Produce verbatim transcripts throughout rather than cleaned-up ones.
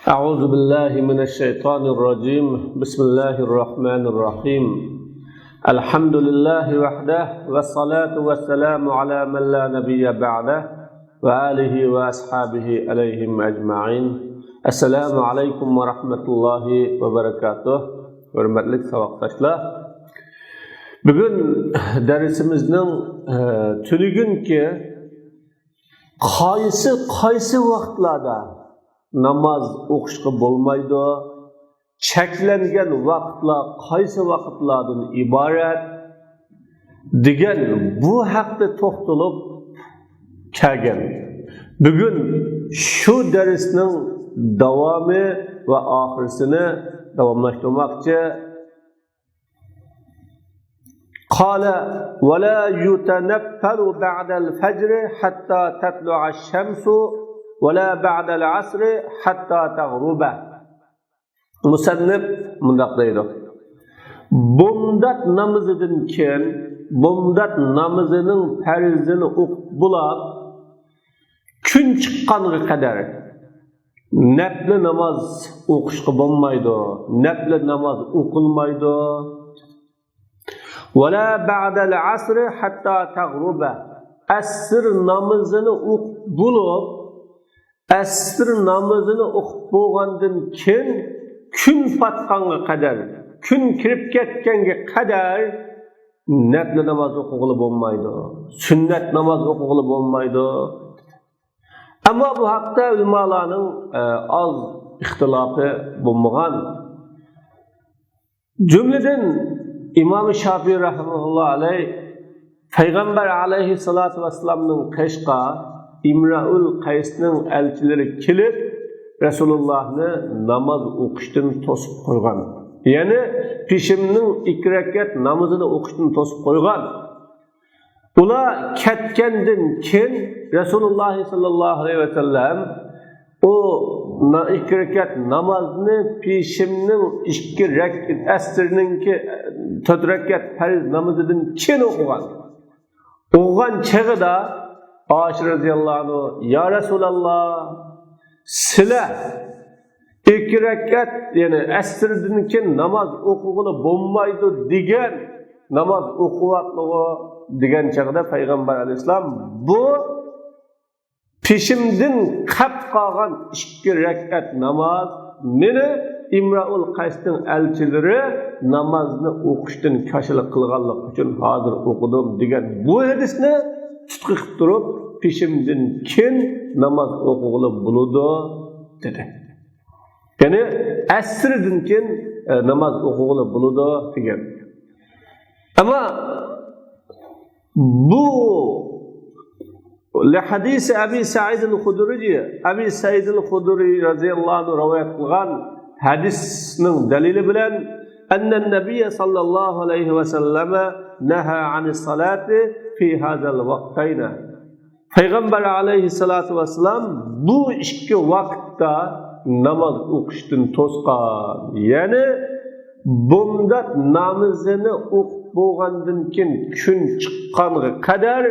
أعوذ بالله من الشيطان الرجيم. بسم الله الرحمن الرحيم. الحمد لله وحده، والصلاة والسلام على من لا نبي بعده، وآله وأصحابه عليهم أجمعين. السلام عليكم ورحمة الله وبركاته. ھۆرمەتلىك ساۋاقداشلار، بۈگۈن دەرسىمىزنىڭ، ئە، تۈنۈگۈنكى قايسى، قايسى ۋاقىتلاردا ناماز ئوقۇشقا بولمايدۇ؟ چەكلەنگەن ۋاقىتلار قايسى ۋاقىتلاردىن ئىبارەت؟ دېگەن بۇ ھەقتە توختىلىپ كەلگەن. بۈگۈن شۇ دەرسنىڭ داۋامى ۋە ئاخىرسىنى داۋاملاشتۇرماقچى. قال: ولا يتنفل بعد الفجر حتى تطلع الشمس، ولا بعد العصر حتى تغرب. مۇسەننىپ مۇنداق دەيدۇ: بومدات نامىزىدىن كېيىن، بومدات نامىزىنىڭ پەرزىنى ئوقۇپ بولاپ، كۈن چىققانغا قەدەر نەپلى ناماز ئوقۇشقا بولمايدۇ، نەپلى ناماز ئوقۇلمايدۇ. ولا بعد العصر حتى تغرب. ئەسىر نامىزىنى ئوقۇپ بولۇپ، ئەسىر نامىزىنى ئوقۇپ بولغاندىن كېيىن كۈن پاتقانغا قەدەر، كۈن كىرىپ كەتكەنگە قەدەر نەپلى ناماز ئوقۇغىلى بولمايدۇ. سۈننەت ناماز ئوقۇغىلى بولمايدۇ. ئەمما بۇ ھەقتە ئۆلىمالارنىڭ، ئە، ئاز ئىختىلاپى بولمىغان. جۈملىدىن ئىمام شافىي رەھىمەھۇللاھ ئەلەيھ پەيغەمبەر ئەلەيھىسسالاتۇ ۋەسسالامنىڭ قېشىغا ئىمرائۇل قەيسنىڭ ئەلچىلىرى كېلىپ، رەسۇلۇللاھنى ناماز ئوقۇشتىن توسۇپ قويغان. يەنى پېشىمنىڭ ئىككى رەكەت نامىزىنى ئوقۇشتىن توسۇپ قويغان. ئۇلار كەتكەندىن كېيىن رەسۇلۇللاھ ساللاللاھۇ ئەلەيھى ۋەسەللەم ئۇ نا-، ئىككى رەكەت نامازنى پېشىمنىڭ ئىككى رەك-، ئەسىرنىڭكى تۆت رەكەت پەرز نامىزىدىن كېيىن ئوقۇغان. ئوقۇغان چېغىدا ئائىشە رەزىياللاھۇ ئەنھا: يا رەسۇلاللاھ، سىلەر ئىككى رەكەت، يەنى ئەسىردىن كېيىن ناماز ئوقۇغىلى بولمايدۇ دېگەن ناماز ئوقۇۋاتمىغۇ دېگەن چېغىدا پەيغەمبەر ئەلەيھىسسالام بۇ پېشىمدىن قەپ قالغان ئىككى رەكەت ناماز، مېنى ئىمرائۇل قەيسنىڭ ئەلچىلىرى نامازنى ئوقۇشتىن كاشىلا قىلغانلىقى ئۈچۈن ھازىر ئوقۇدۇم دېگەن بۇ ھەدىسنى تۇتقا قىلىپ تۇرۇپ، پېشىمدىن كېيىن ناماز ئوقۇغىلى بولىدۇ دېدى. يەنى ئەسىردىن كېيىن، ئە، ناماز ئوقۇغىلى بولىدۇ دېگەن. ئەمما بۇ لىھەدىسى ئەبى سەئىدىل خۇدرىي، ئەبى سەئىدىل خۇدرىي رەزىياللاھۇ ئەنھۇ رىۋايەت قىلغان ھەدىسنىڭ دەلىلى بىلەن، ئەننەن نەبىييە ساللاللاھۇ ئەلەيھى ۋەسەللەمە نەھا ئەنىس سالاتى فى ھازەل ۋەقتەينى. پەيغەمبەر ئەلەيھىسسالاتۇ ۋەسسالام بۇ ئىككى ۋاقىتتا ناماز ئوقۇشتىن توسقان. يەنى بومدات نامىزىنى ئوقۇپ بولغاندىن كېيىن كۈن چىققانغا قەدەر،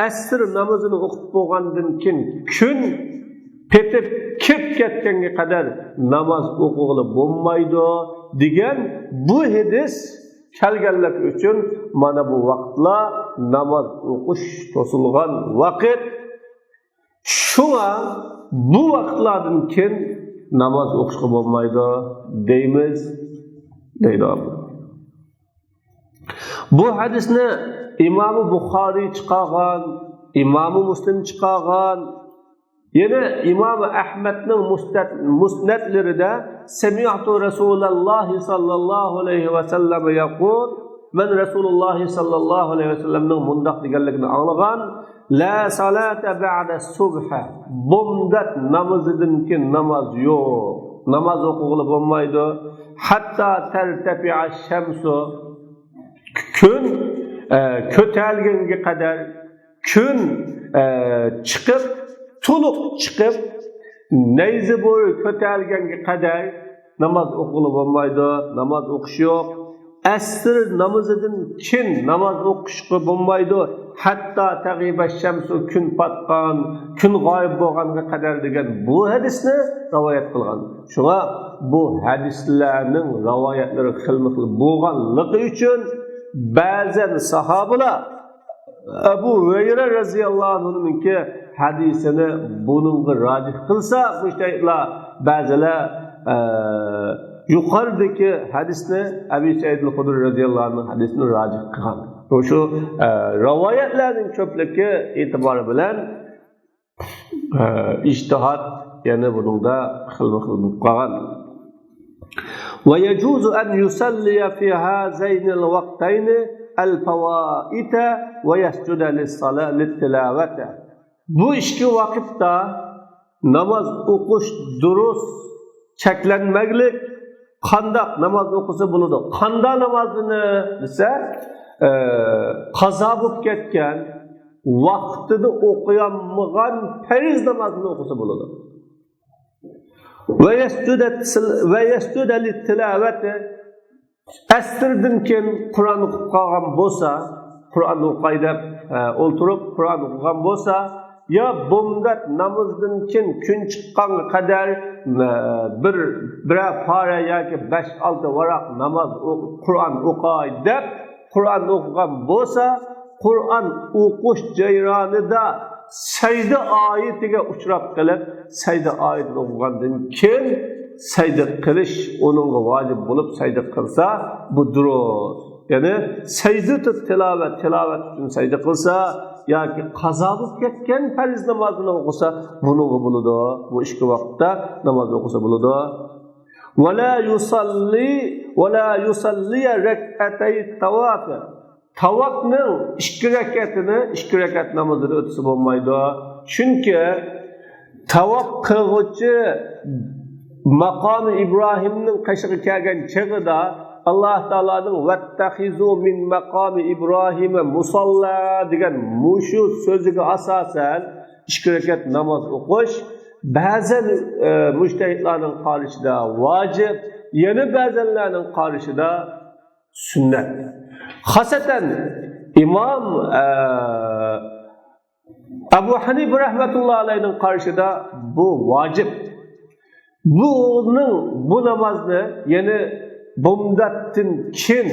ئەسىر نامىزىنى ئوقۇپ بولغاندىن كېيىن كۈن پېتىپ كىرىپ كەتكەنگە قەدەر ناماز ئوقۇغىلى بولمايدۇ دېگەن بۇ ھەدىس كەلگەنلىكى ئۈچۈن مانا بۇ ۋاقىتلار ناماز ئوقۇش توسۇلغان ۋاقىت. شۇڭا بۇ ۋاقىتلاردىن كېيىن ناماز ئوقۇشقا بولمايدۇ دەيمىز، دەيدۇ. بۇ ھەدىسنى ئىمامى بۇخارىي چىقارغان، ئىمامى مۇسلىم چىقارغان، يەنە ئىمام ئەھمەدنىڭ مۇستەد-، مۇسنەدلىرىدە سەمىئتۇ رەسۇلەللاھى ساللاللاھۇ ئەلەيھى ۋەسەللەم يەقۇل، مەن رەسۇلۇللاھى ساللاللاھۇ ئەلەيھى ۋەسەللەمنىڭ مۇنداق دېگەنلىكىنى ئاڭلىغان، لا سالاتە بەئدە سۇبھى، بومدات نامىزىدىن كېيىن ناماز يوق، ناماز ئوقۇغىلى بولمايدۇ، ھەتتا تەرتەپىئە شەمسۇ، كۈن، ئە، كۆتەرىلگەنگە قەدەر، كۈن، ئە، چىقىپ، تولۇق چىقىپ، نەيزە بويى كۆتەرىلگەنگە قەدەر ناماز ئوقۇغىلى بولمايدۇ، ناماز ئوقۇش يوق. ئەسىر نامىزىدىن كېيىن ناماز ئوقۇشقا بولمايدۇ، ھەتتا تەغىبە شەمسۇ، كۈن پاتقان، كۈن غايىب بولغانغا قەدەر دېگەن بۇ ھەدىسنى رىۋايەت قىلغان. شۇڭا بۇ ھەدىسلەرنىڭ رىۋايەتلىرى خىلمۇ خىل بولغانلىقى ئۈچۈن بەزەن ساھابىلار ئەبۇ ھۇرەيرە رەزىياللاھۇ ئەنھۇنىڭكى ھەدىسىنى بۇنىڭغا راجىھ قىلسا، مۇجتەھىدلار بەزىلەر، ئە، يۇقىرىدىكى ھەدىسنى، ئەبۇ سەئىد ئەل خۇدرى رەزىياللاھۇ ئەنھۇنىڭ ھەدىسىنى راجىھ قىلغان. شۇ، ئە، رىۋايەتلەرنىڭ كۆپلۈكى ئېتىبارى بىلەن، ئە، ئىجتىھاد يەنە بۇنىڭدا خىلمۇ خىل بولۇپ قالغان. ويجوز أن يصلي في هذين الوقتين الفوائت ويسجد للصلاة للتلاوة. بۇ ئىككى ۋاقىتتا ناماز ئوقۇش دۇرۇس، چەكلەنمەگلىك، قانداق ناماز ئوقۇسا بولىدۇ؟ قاندا نامازنى دېسە، ئە، قازا بولۇپ كەتكەن، ۋاقتىدا ئوقۇيالمىغان پەرز نامازنى ئوقۇسا بولىدۇ. ويسجد، ويسجد للتلاوة. ئەسىردىن كېيىن قۇرئان ئوقۇپ قالغان بولسا، قۇرئان ئوقۇي دەپ، ئە، ئولتۇرۇپ قۇرئان ئوقۇغان بولسا، يا بامدات نامىزىدىن كېيىن كۈن چىققانغا قەدەر، ئە، بىر، بىرەر پارە ياكى بەش-ئالتە ۋاراق ناماز ئوقۇپ، قۇرئان ئوقۇي دەپ قۇرئان ئوقۇغان بولسا، قۇرئان ئوقۇش جەريانىدا سەجدە ئايىتىگە ئۇچراپ قېلىپ، سەجدە ئايىتىنى ئوقۇغاندىن كېيىن سەجدە قىلىش ئۇنىڭغا ۋاجىپ بولۇپ، سەجدە قىلسا، بۇ دۇرۇس. يەنى سەجدىتۇ تىلاۋەت، تىلاۋەت ئۈچۈن سەجدە قىلسا ياكى قازا بولۇپ كەتكەن پەرز نامازىنى ئوقۇسا، بۇنىڭغا بولىدۇ. بۇ ئىككى ۋاقىتتا ناماز ئوقۇسا بولىدۇ. ولا يصلي، ولا يصلي ركعتي الطواف. تاۋاپنىڭ ئىككى رەكەتىنى ئىككى رەكەت نامىزىدا ئۆتىسە بولمايدۇ. چۈنكى تاۋاپ قىلغۇچى ماقامى ئىبراھىمنىڭ قېشىغا كەلگەن چېغىدا، ئاللاھ تائالانىڭ «ۋەتتەخىزۇ مىن مەقامى ئىبراھىمە مۇساللا» دېگەن مۇشۇ سۆزىگە ئاساسەن، ئىككى رەكەت ناماز ئوقۇش بەزەن، ئە، مۇجتەھىدلارنىڭ قارىشىدا ۋاجىپ، يەنە بەزەنلەرنىڭ قارىشىدا سۈننەت. خاسەتەن ئىمام، ئە، ئەبۇ ھەنىفە رەھمەتۇللا ئەلەيھنىڭ قارىشىدا بۇ ۋاجىپ. بۇنىڭ، بۇ نامازنى، يەنى بامداتتىن كېيىن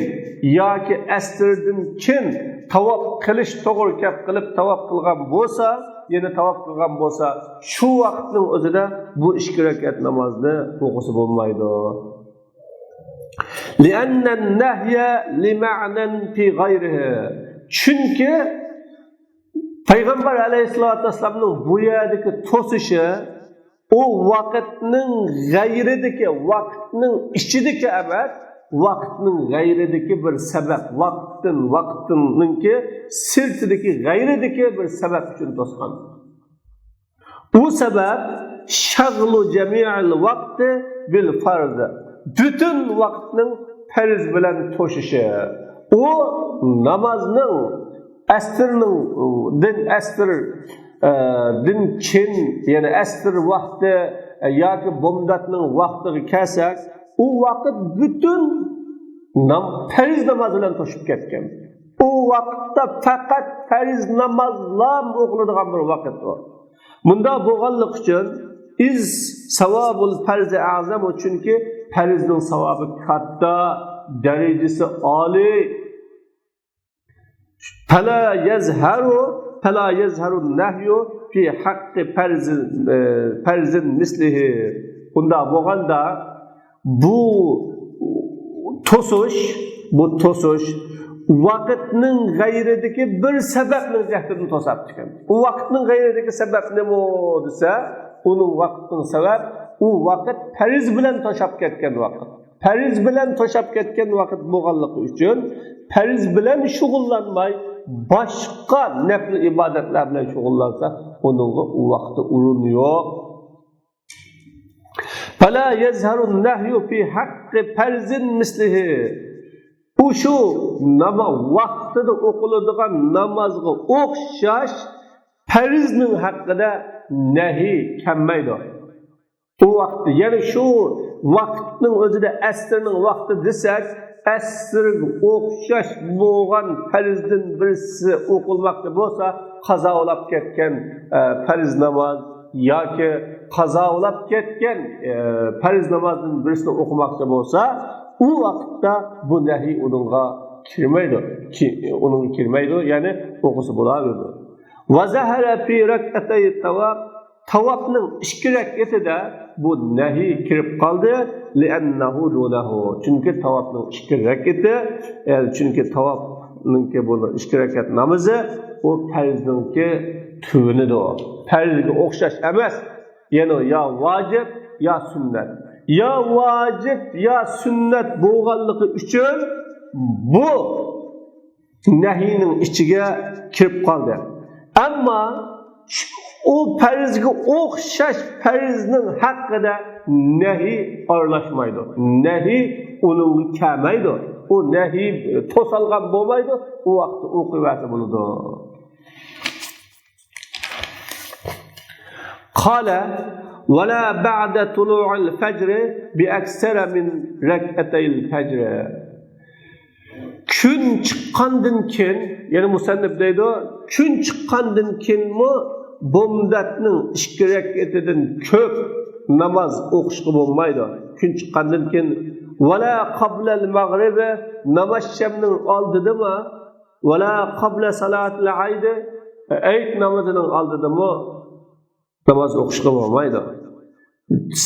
ياكى ئەسىردىن كېيىن تاۋاپ قىلىش توغرا كەپ قىلىپ تاۋاپ قىلغان بولسا، يەنى تاۋاپ قىلغان بولسا، شۇ ۋاقىتنىڭ ئۆزىدە بۇ ئىككى رەكەت نامازنى ئوقۇسا بولمايدۇ. لأن النهي لمعنى في غيره. چۈنكى پەيغەمبەر ئەلەيھىسسالاتۇ ۋەسسالامنىڭ بۇ يەردىكى توسۇشى ئۇ ۋاقىتنىڭ غەيرىدىكى، ۋاقىتنىڭ ئىچىدىكى ئەمەس، ۋاقىتنىڭ غەيرىدىكى بىر سەۋەب، ۋاقىتتىن، ۋاقىتنىڭكى سىرتىدىكى، غەيرىدىكى بىر سەۋەب ئۈچۈن توسقان. ئۇ سەۋەب شەغلۇ جەمىئىل ۋاقتى بىل فەرز، پۈتۈن ۋاقىتنىڭ پەرز بىلەن توشۇشى. ئۇ نامازنىڭ ئەسىرنىڭ، دىن ئەسىر، ئە، دىن كېيىن، يەنى ئەسىر ۋاقتى، ئە، ياكى بامداتنىڭ ۋاقتىغا كەلسەك، ئۇ ۋاقىت پۈتۈن نام-، پەرز ناماز بىلەن توشۇپ كەتكەن. ئۇ ۋاقىتتا پەقەت پەرز نامازلا ئوقۇلىدىغان بىر ۋاقىت ئۇ. مۇنداق بولغانلىقى ئۈچۈن، ئىز ساۋابۇل پەرزى ئەزەمۇ، چۈنكى پەرزنىڭ ساۋابى كاتتا، دەرىجىسى ئالىي. فلا يظهر، فلا يظهر النهي في حق فرض، ئە، فرض مثله. ئۇنداق بولغاندا، بۇ توسۇش، بۇ توسۇش ۋاقىتنىڭ غەيرىدىكى بىر سەۋەبنىڭ جەھىتىدىن توساتتىكەن. ئۇ ۋاقىتنىڭ غەيرىدىكى سەۋەب نېمە دېسە، ئۇنىڭ ۋاقىتنىڭ سەۋەب، ئۇ ۋاقىت پەرز بىلەن توشاپ كەتكەن ۋاقىت. پەرز بىلەن توشاپ كەتكەن ۋاقىت بولغانلىقى ئۈچۈن، پەرز بىلەن شۇغۇللانماي، باشقا نەپلى ئىبادەتلەر بىلەن شۇغۇللانسا، ئۇنىڭغا ئۇ ۋاقىتتا ئورۇن يوق. فلا يظهر النهي في حق فرض مثله. ئۇ شۇ ناما-، ۋاقتىدا ئوقۇلىدىغان نامازغا ئوخشاش پەرزنىڭ ھەققىدە نەھى كەلمەيدۇ. ئۇ ۋاقىتتا، يەنى شۇ ۋاقىتنىڭ ئۆزىدە، ئەسىرنىڭ ۋاقتى دېسەك، ئەسىرگە ئوخشاش بولغان پەرزدىن بىرسى ئوقۇلماقچى بولسا، قازالاپ كەتكەن، ئە، پەرز ناماز ياكى قازالاپ كەتكەن، ئە، پەرز نامازدىن بىرسىنى ئوقۇماقچى بولسا، ئۇ ۋاقىتتا بۇ نەھى ئۇنىڭغا كىرمەيدۇ. كى-، ئۇنىڭغا كىرمەيدۇ، يەنى ئوقۇسا بولاۋېرىدۇ. وظهر في ركعتي الطواف، تاۋاپنىڭ ئىككى رەكئىتىدە بۇ نەھى كىرىپ قالدى. لأنه دونه، چۈنكى تاۋاپنىڭ ئىككى رەكئىتى، ئە، چۈنكى تاۋاپنىڭكى بۇ ئىككى رەكەت نامىزى ئۇ پەرزنىڭكى تۆۋىنىدۇ. پەرزگە ئوخشاش ئەمەس. يەنى يا ۋاجىپ، يا سۈننەت. يا ۋاجىپ، يا سۈننەت بولغانلىقى ئۈچۈن بۇ نەھىنىڭ ئىچىگە كىرىپ قالدى. ئەمما ئۇ پەرزگە ئوخشاش پەرزنىڭ ھەققىدە نەھى ئارىلاشمايدۇ. نەھى ئۇنىڭغا كەلمەيدۇ. ئۇ نەھى توسالغان بولمايدۇ. ئۇ ۋاقىتتا ئوقۇۋەرسە بولىدۇ. قال: ولا بعد طلوع الفجر بأكثر من ركعتي الفجر. كۈن چىققاندىن كېيىن، يەنى مۇسەننىپ دەيدۇ، كۈن چىققاندىن كېيىنمۇ بومداتنىڭ ئىككى رەكئىتىدىن كۆپ ناماز ئوقۇشقا بولمايدۇ. كۈن چىققاندىن كېيىن، ولا قبل المغرب، ناماز شەمنىڭ ئالدىدىمۇ، ولا قبل صلاة العيد، ئەيد نامىزىنىڭ ئالدىدىمۇ ناماز ئوقۇشقا بولمايدۇ.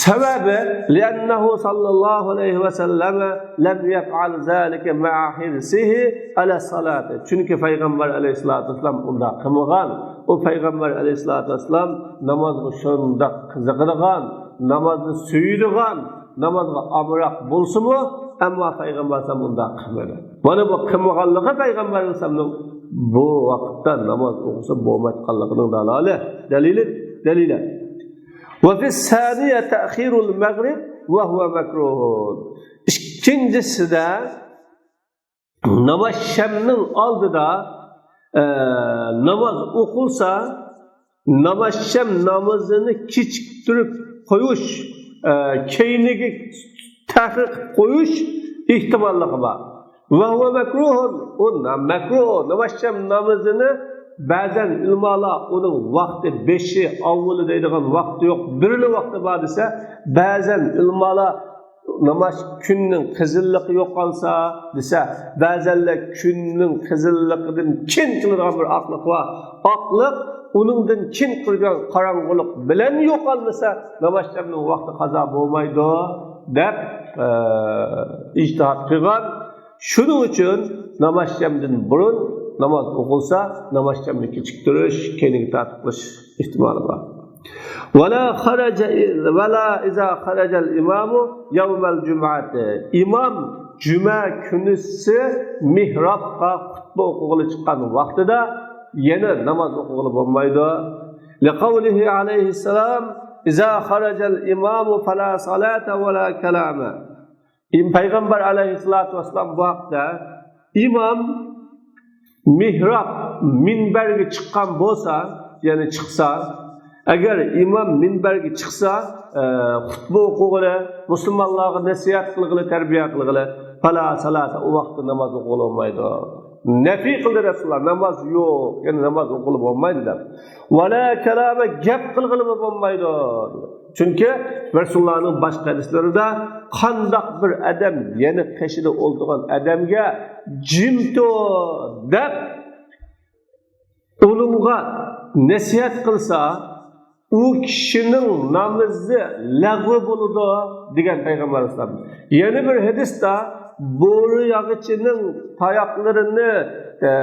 سەۋەبى، لأنه صلى الله عليه وسلم لم يفعل ذلك مع حرصه على الصلاة. چۈنكى پەيغەمبەر ئەلەيھىسسالاتۇ ۋەسسالام ئۇنداق قىلمىغان. ئۇ پەيغەمبەر ئەلەيھىسسالاتۇ ۋەسسالام نامازغا شۇنداق قىزىقىدىغان، نامازنى سۆيىدىغان، نامازغا ئامراق بولسىمۇ، ئەمما پەيغەمبەر ئەلەيھىسسالام ئۇنداق قىلمىدى. مانا بۇ قىلمىغانلىقى پەيغەمبەر ئەلەيھىسسالامنىڭ بۇ ۋاقىتتا ناماز ئوقۇسا بولمايدىغانلىقىنىڭ دالالى، دەلىلى، دەلىلى. وفي الثانية تأخير المغرب وهو مكروه. ئىككىنچىسىدە ناماز شەمنىڭ ئالدىدا، ئە، ناماز ئوقۇلسا، ناماز شەم نامىزىنى كېچىكتۈرۈپ قويۇش، ئە، كەينىگە تەخىر قىلىپ قويۇش ئېھتىماللىقى بار. وهو مكروه، ئۇ نا-، مەكرۇھ، ناماز شەم نامىزىنى بەزەن ئۆلىمالار ئۇنىڭ ۋاقتى بېشى، ئاۋۋىلى دەيدىغان ۋاقتى يوق، بىرلا ۋاقتى بار دېسە، بەزەن ئۆلىمالار ناماز كۈننىڭ قىزىللىقى يوقالسا دېسە، بەزەنلەر كۈننىڭ قىزىللىقىدىن كېيىن قىلىدىغان بىر ئاقلىق بار. ئاقلىق ئۇنىڭدىن كېيىن قىلغان قاراڭغۇلۇق بىلەن يوقالمىسا، ناماز شەمنىڭ ۋاقتى قازا بولمايدۇ دەپ، ئە، ئىجتىھات قىلغان. شۇنىڭ ئۈچۈن ناماز شەمدىن بۇرۇن ناماز ئوقۇلسا، ناماز شەمنى كېچىكتۈرۈش، كەينىگە تارتىپ قىلىش ئېھتىمالى بار. ولا خرج، ولا إذا خرج الإمام يوم الجمعة. ئىمام جۈمە كۈنىسى مېھرابقا خۇتبە ئوقۇغىلى چىققان ۋاقتىدا يەنە ناماز ئوقۇغىلى بولمايدۇ. لقوله عليه السلام: إذا خرج الإمام فلا صلاة ولا كلام. ئىم-، پەيغەمبەر ئەلەيھىسسالاتۇ ۋەسسالام بۇ ھەقتە، ئىمام مېھراب، مىنبەرگە چىققان بولسا، يەنى چىقسا، ئەگەر ئىمام مىنبەرگە چىقسا، ئە، خۇتبە ئوقۇغىلى، مۇسۇلمانلارغا نەسىھەت قىلغىلى، تەربىيە قىلغىلى، پالا سالاتا، ئۇ ۋاقىتتا ناماز ئوقۇغىلى بولمايدۇ. نەپىي قىلدى رەسۇلۇللا، ناماز يوق، يەنى ناماز ئوقۇغىلى بولمايدۇ دەپ. ۋەلا كالامە، گەپ قىلغىلىمۇ بولمايدۇ. چۈنكى رەسۇلۇللانىڭ باشقا ھەدىسلىرىدە، قانداق بىر ئادەم يەنە قېشىدا ئولتۇرغان ئادەمگە جىم تۇر دەپ ئۇنىڭغا نەسىھەت قىلسا، ئۇ كىشىنىڭ نامىزى لەغۋ بولىدۇ دېگەن پەيغەمبەر ئەلەيھىسسالام. يەنە بىر ھەدىستە، بورا ياغىچىنىڭ تاياقلىرىنى، ئە،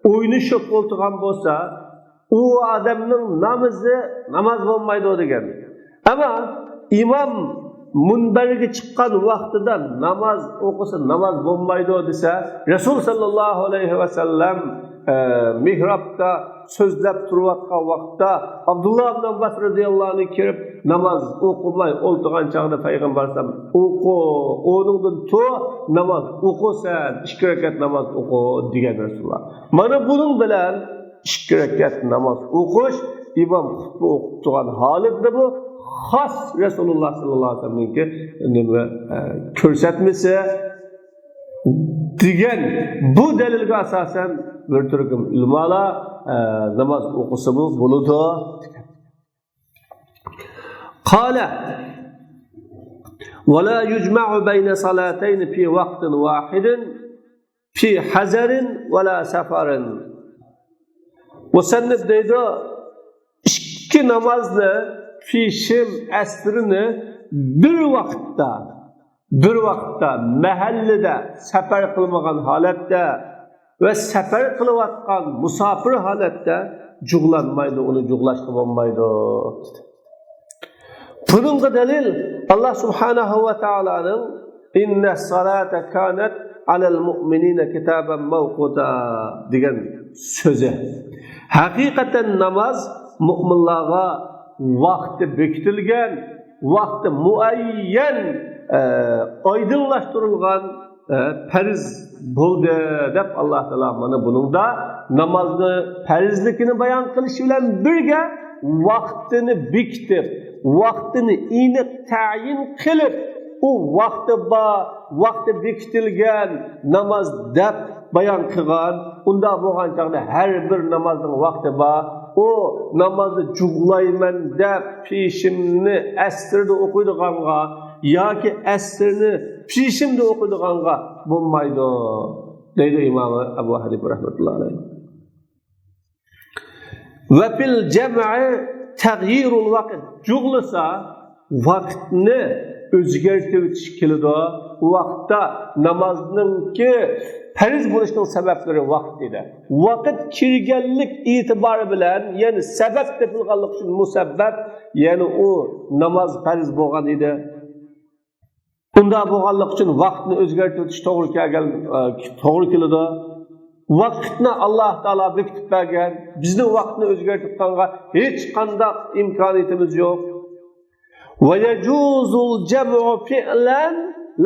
ئوينىشىپ ئولتۇرغان بولسا، ئۇ ئادەمنىڭ نامىزى ناماز بولمايدۇ دېگەن. ئەمما ئىمام مۇنبەرگە چىققان ۋاقتىدا ناماز ئوقۇسا ناماز بولمايدۇ دېسە، رەسۇل ساللاللاھۇ ئەلەيھى ۋەسەللەم، ئە، مېھرابتا سۆزلەپ تۇرۇۋاتقان ۋاقىتتا ئابدۇللا ئىبن ئابباس رەزىياللاھۇ ئەنھۇ كىرىپ ناماز ئوقۇماي ئولتۇرغان چاغدا پەيغەمبەر ئەلەيھىسسالام، ئوقۇ، ئورنۇڭدىن تۇر، ناماز ئوقۇ سەن، ئىككى رەكەت ناماز ئوقۇ دېگەن رەسۇلۇللا. مانا بۇنىڭ بىلەن ئىككى رەكەت ناماز ئوقۇش، ئىمام خۇتبە ئوقۇپ تۇرغان ھالەتتە بۇ خاس رەسۇلۇللا ساللاللاھۇ ئەلەيھى ۋەسەللەمنىڭكى نېمە، ئە، كۆرسەتمىسى. دېگەن بۇ دەلىلگە ئاساسەن بىر تۈركۈم ئۆلىمالار، ئە، ناماز ئوقۇسىمۇ بولىدۇ. قال: ولا يجمع بين صلاتين في وقت واحد في حضر ولا سفر. مۇسەننىپ دەيدۇ، ئىككى نامازنى، پېشىم، ئەسرىنى بىر ۋاقىتتا، بىر ۋاقىتتا، مەھەللىدە، سەپەر قىلمىغان ھالەتتە ۋە سەپەر قىلىۋاتقان مۇساپىر ھالەتتە جۇغلانمايدۇ، ئۇنى جۇغلاشقا بولمايدۇ. بۇنىڭغا دەلىل، ئاللا سۇبھانەھۇ ۋە تائالانىڭ «إن الصلاة كانت على المؤمنين كتابا موقوتا» دېگەن سۆزى. ھەقىقەتەن ناماز مۇئمىنلارغا ۋاقتى بېكىتىلگەن، ۋاقتى مۇئەييەن، ئە، ئايدىڭلاشتۇرۇلغان، ئە، پەرز بولدى، دەپ ئاللا تائالا مانا بۇنىڭدا نامازنى پەرزلىكىنى بايان قىلىشى بىلەن بىرگە، ۋاقتىنى بېكىتىپ، ۋاقتىنى ئېنىق تەيىن قىلىپ، ئۇ ۋاقتى بار، ۋاقتى بېكىتىلگەن ناماز دەپ بايان قىلغان. ئۇنداق بولغان چاغدا ھەر بىر نامازنىڭ ۋاقتى بار. ئۇ نامازنى جۇغلايمەن دەپ، پېشىمنى ئەسىردە ئوقۇيدىغانغا ياكى ئەسىرنى پېشىمدە ئوقۇيدىغانغا بولمايدۇ، دەيدۇ ئىمام ئەبۇ ھەنىپە رەھمەتۇللا ئەلەيھ. وفي الجمع تغيير الوقت. جۇغلىسا، ۋاقىتنى ئۆزگەرتىۋېتىش كېلىدۇ. ئۇ ۋاقىتتا نامازنىڭكى پەرز بولۇشنىڭ سەۋەبلىرى ۋاقىت ئىدى. ۋاقىت كىرگەنلىك ئېتىبارى بىلەن، يەنى سەۋەب تېپىلغانلىقى ئۈچۈن مۇسەببەپ، يەنى ئۇ ناماز پەرز بولغان ئىدى. ئۇنداق بولغانلىقى ئۈچۈن ۋاقىتنى ئۆزگەرتىۋېتىش توغرا كەلگەن، ئە، توغرا كېلىدۇ. ۋاقىتنى ئاللا تائالا بېكىتىپ بەرگەن. بىزنىڭ ۋاقىتنى ئۆزگەرتىۋېتىدىغانغا ھېچقانداق ئىمكانىيىتىمىز يوق. ويجوز الجمع فعلا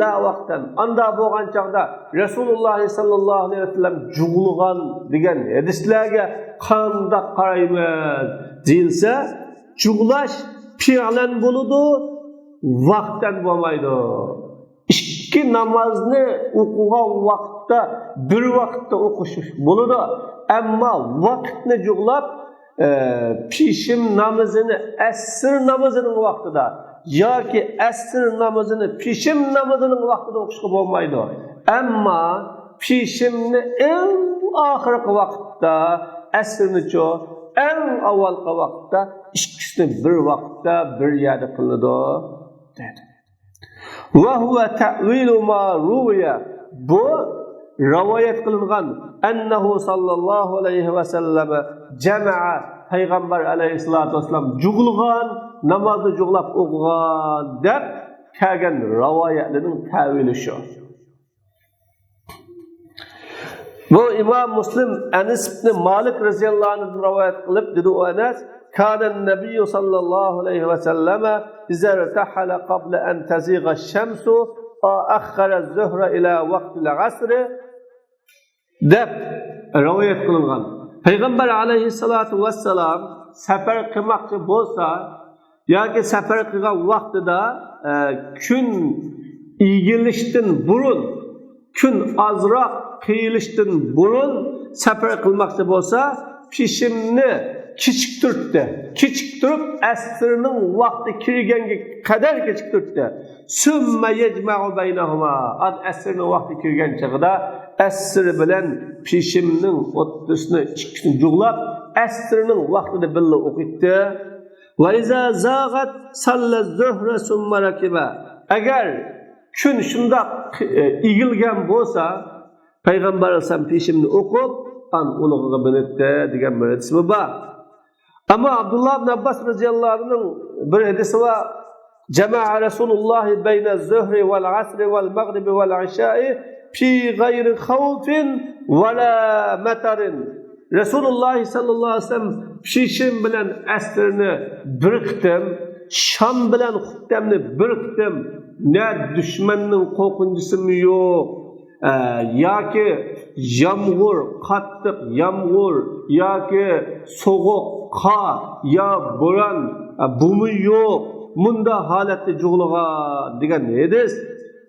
لا وقتا. ئاندا بولغان چاغدا رەسۇلۇللاھ سەللەللاھۇ ئەلەيھى ۋەسەللەم جۇغلىغان دېگەن ھەدىسلەرگە قانداق قارايمىز دېيىلسە، جۇغلاش پېئىلەن بولىدۇ، ۋاقتەن بولمايدۇ. ئىككى نامازنى ئوقۇغان ۋاقىتتا بىر ۋاقىتتا ئوقۇش بولىدۇ، ئەمما ۋاقىتنى جۇغلاپ، ئە، پېشىم نامىزىنى ئەسىر نامىزىنىڭ ۋاقتىدا ياكى ئەسىر نامىزىنى پېشىم نامىزىنىڭ ۋاقتىدا ئوقۇشقا بولمايدۇ. ئەمما پېشىمنى ئەڭ ئاخىرقى ۋاقىتتا، ئەسىرنىچۇ، ئەڭ ئاۋۋالقى ۋاقىتتا، ئىككىسىنى بىر ۋاقىتتا، بىر يەردە قىلىدۇ، دەيدۇ. وهو تأويل ما روي. بۇ رىۋايەت قىلىنغان، أنه صلى الله عليه وسلم جمع، پەيغەمبەر ئەلەيھىسسالاتۇ ۋەسسالام جۇغلىغان، نامازنى جۇغلاپ ئوقۇغان دەپ كەلگەن رىۋايەتلەرنىڭ تەۋىلى شۇ. بۇ ئىمام مۇسلىم ئەنەس ئىبنى مالىك رەزىياللاھۇ ئەنھۇدىن رىۋايەت قىلىپ دېدى ئۇ ئەنەس، كان النبي صلى الله عليه وسلم إذا ارتحل قبل أن تزيغ الشمس أخر الظهر إلى وقت العصر دەپ رىۋايەت قىلىنغان. پەيغەمبەر ئەلەيھىسسالاتۇ ۋەسسالام سەپەر قىلماقچى بولسا، ياكى سەپەر قىلغان ۋاقتىدا، ئە، كۈن ئېگىلىشتىن بۇرۇن، كۈن ئازراق قېيىلىشتىن بۇرۇن سەپەر قىلماقچى بولسا، پېشىمنى كېچىكتۈرتتى. كېچىكتۈرۈپ، ئەسىرنىڭ ۋاقتى كىرگەنگە قەدەر كېچىكتۈرتتى. ثم يجمع بينهما. ئەسىرنىڭ ۋاقتى كىرگەن چېغىدا ئەسىر بىلەن پېشىمنىڭ ئوتتۇرىسىنى ئىككىسىنى جۇغلاپ، ئەسىرنىڭ ۋاقتىدا بىللە ئوقۇيتتى. وإذا زاغت صلى الظهر ثم ركب. ئەگەر كۈن شۇنداق، ئە، ئېگىلگەن بولسا، پەيغەمبەر ئەلەيھىسسالام پېشىمنى ئوقۇپ، ئان ئۇلىغىغا مىنىتتى دېگەن بىر ھەدىسمۇ بار. ئەمما ئابدۇللا ئىبن ئابباس رەزىياللاھۇ ئەنھۇنىڭ بىر ھەدىسى بار. جمع رسول الله بين الظهر والعصر والمغرب والعشاء في غير خوف ولا مطر. رەسۇلۇللاھ سەللەللاھۇ ئەلەيھى ۋەسەللەم پېشىم بىلەن ئەسىرنى بىر قېتىم، شام بىلەن خۇپتەمنى بىر قېتىم، نە دۈشمەننىڭ قورقۇنچىسىمۇ يوق، ئە، ياكى يامغۇر، قاتتىق يامغۇر ياكى سوغۇق قار يا بوران، ئە، بۇمۇ يوق. مۇنداق ھالەتتە جۇغلىغان دېگەن ھەدىس.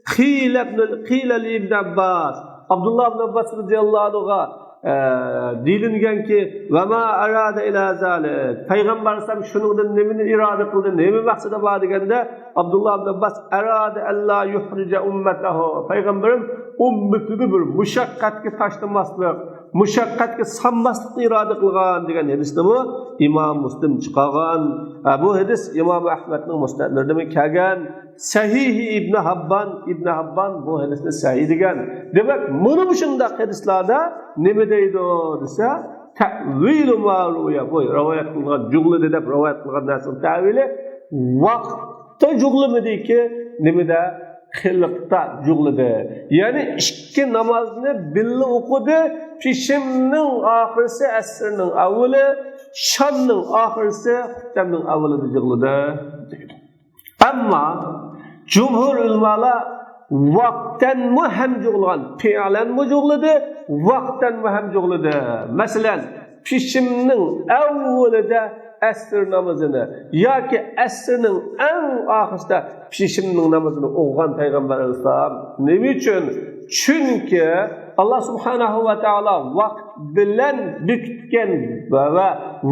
قىيلە ئىبن-، قىيلە لىئىبن ئابباس. ئابدۇللا ئىبن ئابباس رەزىياللاھۇ ئەنھۇغا، ئە، دېيىلىنگەنكى، ۋەما ئەرادە ئىللا زالىك. پەيغەمبەر ئەلەيھىسسالام شۇنىڭدىن نېمىنى ئىرادە قىلدى، نېمە مەقسىتى بار دېگەندە، ئابدۇللا ئىبن ئابباس، ئەرادە ئەللا يۇھرىجە ئۈممەتەھۇ. پەيغەمبىرىم ئۈممىتىنى بىر مۇشەققەتكە تاشلىماسلىق، مۇشەققەتكە سالماسلىقنى ئىرادە قىلغان دېگەن ھەدىسنىمۇ ئىمام مۇسلىم چىقارغان. ھە، بۇ ھەدىس ئىمام ئەھمەدنىڭ مۇسنەدلىرىدىمۇ كەلگەن. سەھىھى ئىبنى ھەببان، ئىبنى ھەببان بۇ ھەدىسنى سەھىھ دېگەن. دېمەك، مانا مۇشۇنداق ھەدىسلەردە نېمە دەيدۇ دېسە، تەئۋىلۇ ما رۇۋىيە، بۇ رىۋايەت قىلغان، جۇغلىدى دەپ رىۋايەت قىلغان نەرسىنىڭ تەئۋىلى ۋاقىتتا جۇغلىمىدىكى، نېمىدە؟ قىلىقتا جۇغلىدى. يەنى ئىككى نامازنى بىللە ئوقۇدى، پېشىمنىڭ ئاخىرسى ئەسىرنىڭ ئەۋۋىلى، شامنىڭ ئاخىرسى خۇپتەمنىڭ ئەۋۋىلىدە جۇغلىدى. ئەمما جۇمھۇر ئۆلىمالار ۋاقتەنمۇ ھەم جۇغلىغان، پېئىلەنمۇ جۇغلىدى، ۋاقتەنمۇ ھەم جۇغلىدى. مەسىلەن، پېشىمنىڭ ئەۋۋىلىدە ئەسىر نامىزىنى ياكى ئەسىرنىڭ ئەڭ ئاخىرىسىدا پېشىمنىڭ نامىزىنى ئوقۇغان پەيغەمبەر ئەلەيھىسسالام. نېمە ئۈچۈن؟ چۈنكى ئاللا سۇبھانەھۇ ۋە تائالا ۋاقىت بىلەن بېكىتكەن ۋە، ۋە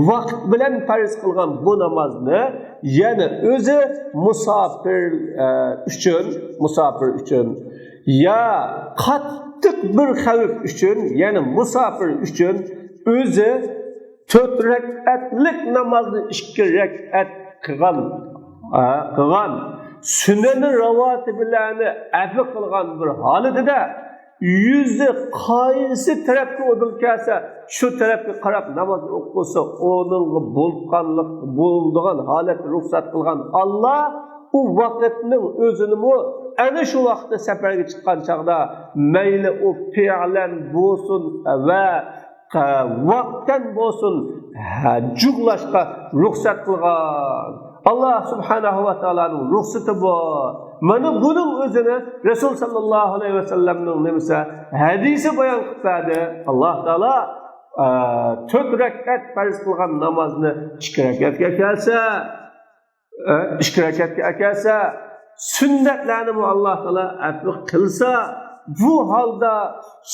ۋاقىت بىلەن پەرز قىلغان بۇ نامازنى يەنە ئۆزى مۇساپىر، ئە، ئۈچۈن، مۇساپىر ئۈچۈن يا قاتتىق بىر خەۋپ ئۈچۈن، يەنى مۇساپىر ئۈچۈن ئۆزى تۆت رەكئەتلىك نامازنى ئىككى رەكئەت قىلغان، ھە، قىلغان سۈننەت راۋاتىبلارنى ئەدا قىلغان بىر ھالىتىدە، يۈزى قايسى تەرەپكە ئۇدۇل كەلسە، شۇ تەرەپكە قاراپ ناماز ئوقۇسا، ئۇنىڭغا بولغانلىق، بولىدىغان ھالەت رۇخسەت قىلغان ئاللا ئۇ ۋاقىتنىڭ ئۆزىنىمۇ ئەنە شۇ ۋاقىتتا سەپەرگە چىققان چاغدا مەيلى ئۇ پېئىلەن بولسۇن ۋە ۋاقتەن بولسۇن، ھە، جۇغلاشقا رۇخسەت قىلغان. ئاللا سۇبھانەھۇ ۋە تائالانىڭ رۇخسىتى بۇ. مانا بۇنىڭ ئۆزىنى رەسۇل ساللاللاھۇ ئەلەيھى ۋەسەللەمنىڭ نېمىسى، ھەدىسى بايان قىلىپ بەردى. ئاللا تائالا، ئە، تۆت رەكئەت پەرز قىلغان نامازنى ئىككى رەكئەتكە ئەكەلسە، ئە، ئىككى رەكەتكە ئەكەلسە، سۈننەتلەرنىمۇ ئاللا تائالا ئەپۇ قىلسا، بۇ ھالدا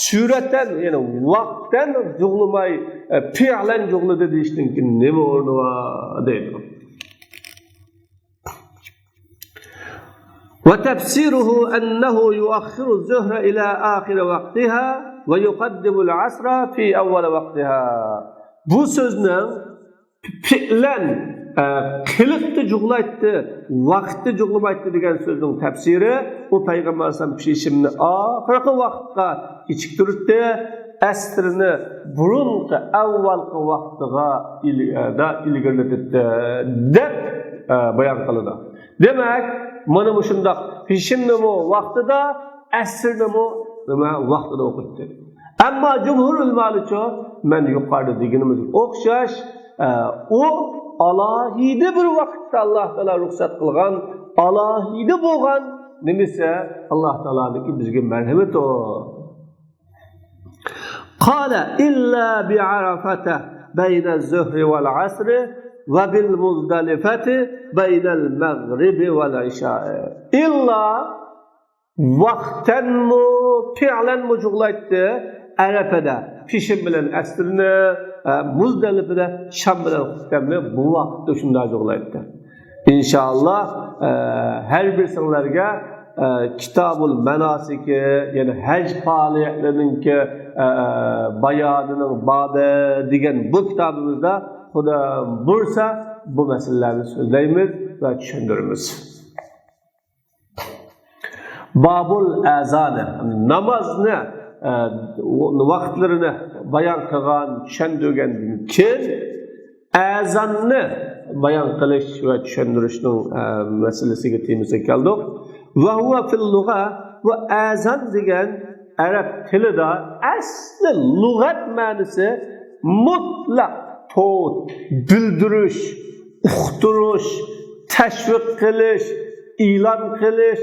سۈرەتەن، يەنى ۋاقتەن جۇغلىماي، ئە، پېئىلەن جۇغلىدى دېيىشنىڭكى نېمە ئورنى بار دەيدۇ. وتفسيره أنه يؤخر الظهر إلى آخر وقتها ويقدم العصر في أول وقتها. بۇ سۆزنىڭ پېئىلەن، ئە، قىلىقتا جۇغلايتتى، ۋاقىتتا جۇغلىمايتتى دېگەن سۆزنىڭ تەپسىرى، ئۇ پەيغەمبەر ئەلەيھىسسالام پېشىمنى ئاخىرقى ۋاقىتقا كېچىكتۈرۈتتى، ئەسىرنى بۇرۇنقى، ئەۋۋەلقى ۋاقتىغا ئىل-، ئە، دا ئىلگىرىلىتىتتى، دەپ، ئە، بايان قىلىدۇ. دېمەك، مانا مۇشۇنداق پېشىمنىمۇ ۋاقتىدا، ئەسىرنىمۇ نېمە ۋاقتىدا ئوقۇتتى. ئەمما جۇمھۇر ئۆلىمالىچۇ، مەن يۇقىرىدا دېگىنىمىزگە ئوخشاش، ئە، ئۇ ئالاھىدە بىر ۋاقىتتا ئاللا تائالا رۇخسەت قىلغان، ئالاھىدە بولغان نېمىسى ئاللا تائالانىڭكى بىزگە مەرھىمىتى ئۇ. قال إلا بعرفة بين الظهر والعصر وبالمزدلفة بين المغرب والعشاء. ئىللا ۋاقتەنمۇ، پېئىلەنمۇ جۇغلايتتى. ئەرەپىدە پېشىم بىلەن ئەسىرنى، ئە، مۇزدەلىپىدە شام بىلەن خۇپتەمنى بۇ ۋاقىتتا شۇنداق جۇغلايتتى. ئىنشائاللا، ئە، ھەر بىرسىڭلارگە، ئە، كىتابۇل ماناسىكى، يەنى ھەج پائالىيەتلىرىنىڭكى، ئە، بايانىنىڭ بابى دېگەن بۇ كىتابىمىزدا خۇدا بۇيرۇسا بۇ مەسىلىلەرنى سۆزلەيمىز ۋە چۈشەندۈرىمىز. بابۇل ئەزانى، نامازنى، ئە، ۋاقىتلىرىنى بايان قىلغان، چۈشەندۈرگەندىن كېيىن، ئەزاننى بايان قىلىش ۋە چۈشەندۈرۈشنىڭ، ئە، مەسىلىسىگە، تېمىسىگە كەلدۇق. ۋە ھۇۋە فىل لۇغە، بۇ ئەزان دېگەن ئەرەب تىلىدا ئەسلى لۇغەت مەنىسى مۇتلەق توۋۇت، بىلدۈرۈش، ئۇقتۇرۇش، تەشۋىق قىلىش، ئېلان قىلىش،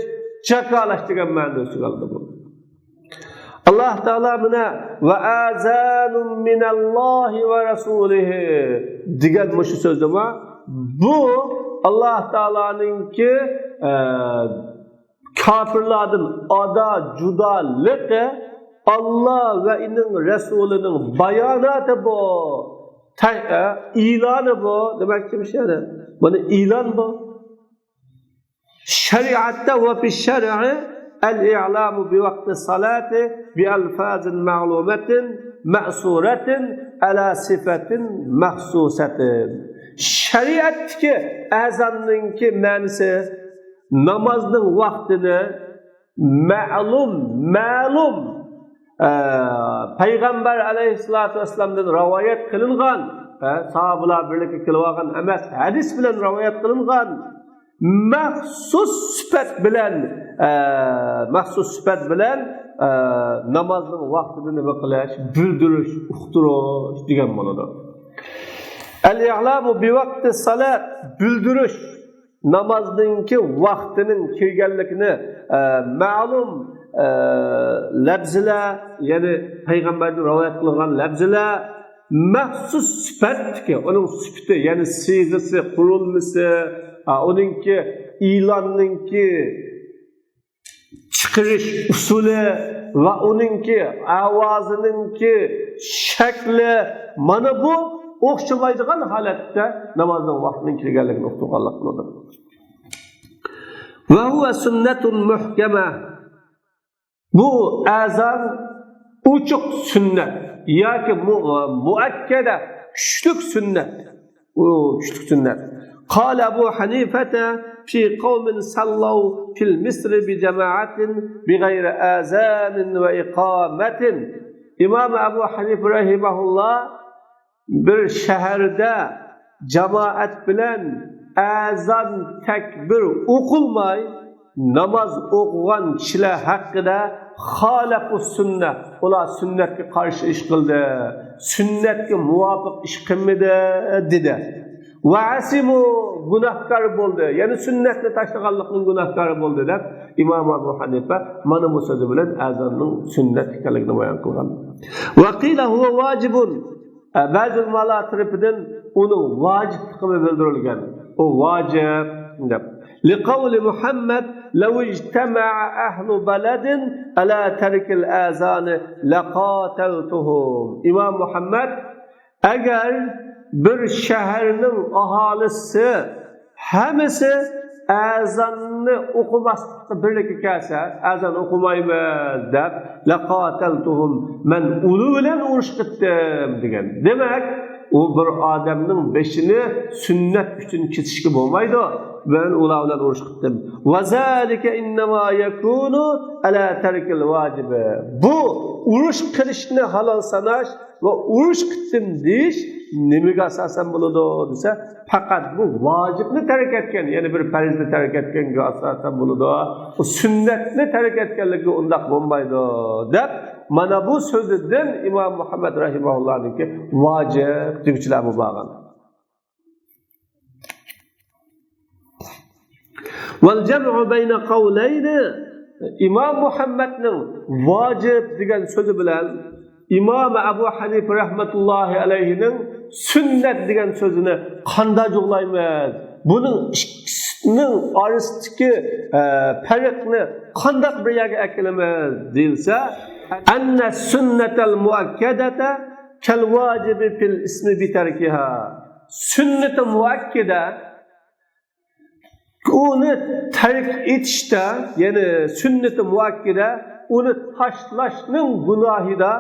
جاكارلاش دېگەن مەنىنى ئۆز ئىچىگە ئالىدۇ بۇ. ئاللا تائالا مانا ۋە ئەزانۇم مىنەللاھى ۋە رەسۇلىھى دېگەن مۇشۇ سۆزدىمۇ، بۇ ئاللا تائالانىڭكى، ئە، كاپىرلاردىن ئادا جۇدالىقى، ئاللا ۋە ئۇنىڭ رەسۇلىنىڭ باياناتى بۇ. تە-، ئە، ئېلانى بۇ. دېمەكچىمىش يەنى. بۇنى ئېلان بۇ. شەرىئەتتە، وفي الشرع الإعلام بوقت الصلاة بألفاظ معلومة مأثورة على صفة مخصوصة. شەرىئەتتىكى ئەزاننىڭكى مەنىسى نامازنىڭ ۋاقتىنى مەلۇم، مەلۇم، ئە، پەيغەمبەر ئەلەيھىسسالاتۇ ۋەسسالامدىن رىۋايەت قىلىنغان، ئە، ساھابىلار بىرلىككە كېلىۋالغان ئەمەس، ھەدىس بىلەن رىۋايەت قىلىنغان مەخسۇس سۈپەت بىلەن، ئە، مەخسۇس سۈپەت بىلەن، ئە، نامازنىڭ ۋاقتىدا نېمە قىلىش؟ بىلدۈرۈش، ئۇقتۇرۇش دېگەن بولىدۇ. الإعلام بوقت الصلاة، بىلدۈرۈش. نامازنىڭكى ۋاقتىنىڭ كىرگەنلىكىنى، ئە، مەلۇم، ئە، لەپزىلەر، يەنى پەيغەمبەردىن رىۋايەت قىلىنغان لەپزىلەر مەخسۇس سۈپەتتىكى، ئۇنىڭ سۈپىتى، يەنى سىيغىسى، قۇرۇلمىسى، ئا، ئۇنىڭكى ئېلاننىڭكى چىقىرىش ئۇسۇلى ۋە ئۇنىڭكى ئاۋازىنىڭكى شەكلى، مانا بۇ ئوخشىمايدىغان ھالەتتە نامازنىڭ ۋاقتىنىڭ كىرگەنلىكىنى ئۇقتۇرغانلىق بولىدۇ. وهو سنة محكمة. بۇ ئەزان ئوچۇق سۈننەت ياكى مۇ-، مۇئەككەدە، كۈچلۈك سۈننەت. ئۇ كۈچلۈك سۈننەت. قال أبو حنيفة في قوم صلوا في المصر بجماعة بغير أذان وإقامة. ئىمام ئەبۇ ھەنىفە رەھىمەھۇللا بىر شەھەردە جامائەت بىلەن ئەزان، تەكبىر ئوقۇلماي ناماز ئوقۇغان كىشىلەر ھەققىدە خالەپۇ سۈننە، ئۇلار سۈننەتكە قارشى ئىش قىلدى، سۈننەتكە مۇۋاپىق ئىش قىلمىدى، دېدى. ۋە ئەسىمۇ، گۇناھكار بولدى، يەنى سۈننەتنى تاشلىغانلىقنىڭ گۇناھكارى بولدى، دەپ ئىمام ئەبۇ ھەنىپە مانا بۇ سۆزى بىلەن ئەزاننىڭ سۈننەت ئىكەنلىكىنى بايان قىلغان. ۋە قىلە ھۇۋە ۋاجىبۇن. ئە، بەزى ئۆلىمالار تەرىپىدىن ئۇنىڭ ۋاجىپلىقى بىلدۈرۈلگەن. ئۇ ۋاجىپ دەپ. لىقەۋلى مۇھەممەد لەۋ ئىجتەمەئە ئەھلۇ بەلەدىن ئەلا تەركىل ئەزانى لەقاتەلتۇھۇم. ئىمام مۇھەممەد، ئەگەر بىر شەھەرنىڭ ئاھالىسى ھەممىسى ئەزاننى ئوقۇماسلىققا بىرلىككە كەلسە، ئەزان ئوقۇمايمىز دەپ، لەقاتەلتۇھۇم، مەن ئۇلار بىلەن ئۇرۇش قىلدىم دېگەن. دېمەك، ئۇ بىر ئادەمنىڭ بېشىنى سۈننەت ئۈچۈن كېسىشكە بولمايدۇ. مەن ئۇلار بىلەن ئۇرۇش قىلدىم. ۋەزالىكە ئىننەما يەكۇنۇ ئەلا تەركىل ۋاجىبى. بۇ ئۇرۇش قىلىشنى ھالال ساناش ۋە ئۇرۇش قىلدىم دېيىش نېمىگە ئاساسەن بولىدۇ دېسە، پەقەت بۇ ۋاجىپنى تەرك ئەتكەن، يەنى بىر پەرزنى تەرك ئەتكەنگە ئاساسەن بولىدۇ. ئۇ سۈننەتنى تەرك ئەتكەنلىكىگە ئۇنداق بولمايدۇ، دەپ، مانا بۇ سۆزىدىن ئىمام مۇھەممەد رەھىمەھۇللانىڭكى ۋاجىپ دېگۈچىلەرمۇ بارغان. ۋەل جەمئۇ بەينە قەۋلەينى، ئىمام مۇھەممەدنىڭ ۋاجىپ دېگەن سۆزى بىلەن ئىمام ئەبۇ ھەنىفە رەھمەتۇللاھى ئەلەيھىنىڭ سۈننەت دېگەن سۆزىنى قانداق جۇغلايمىز؟ بۇنىڭ ئىككىسىنىڭ ئارىسىدىكى، ئە، پەرقنى قانداق بىر يەرگە ئەكىلىمىز دېيىلسە، ئەننە سۈننەتەل مۇئەككەدەتە كەل ۋاجىبى فىل ئىسمى بىتەركىھا. سۈننىتى مۇئەككىدە ئۇنى تەرك ئېتىشتە، يەنى سۈننىتى مۇئەككىدە ئۇنى تاشلاشنىڭ گۇناھىدا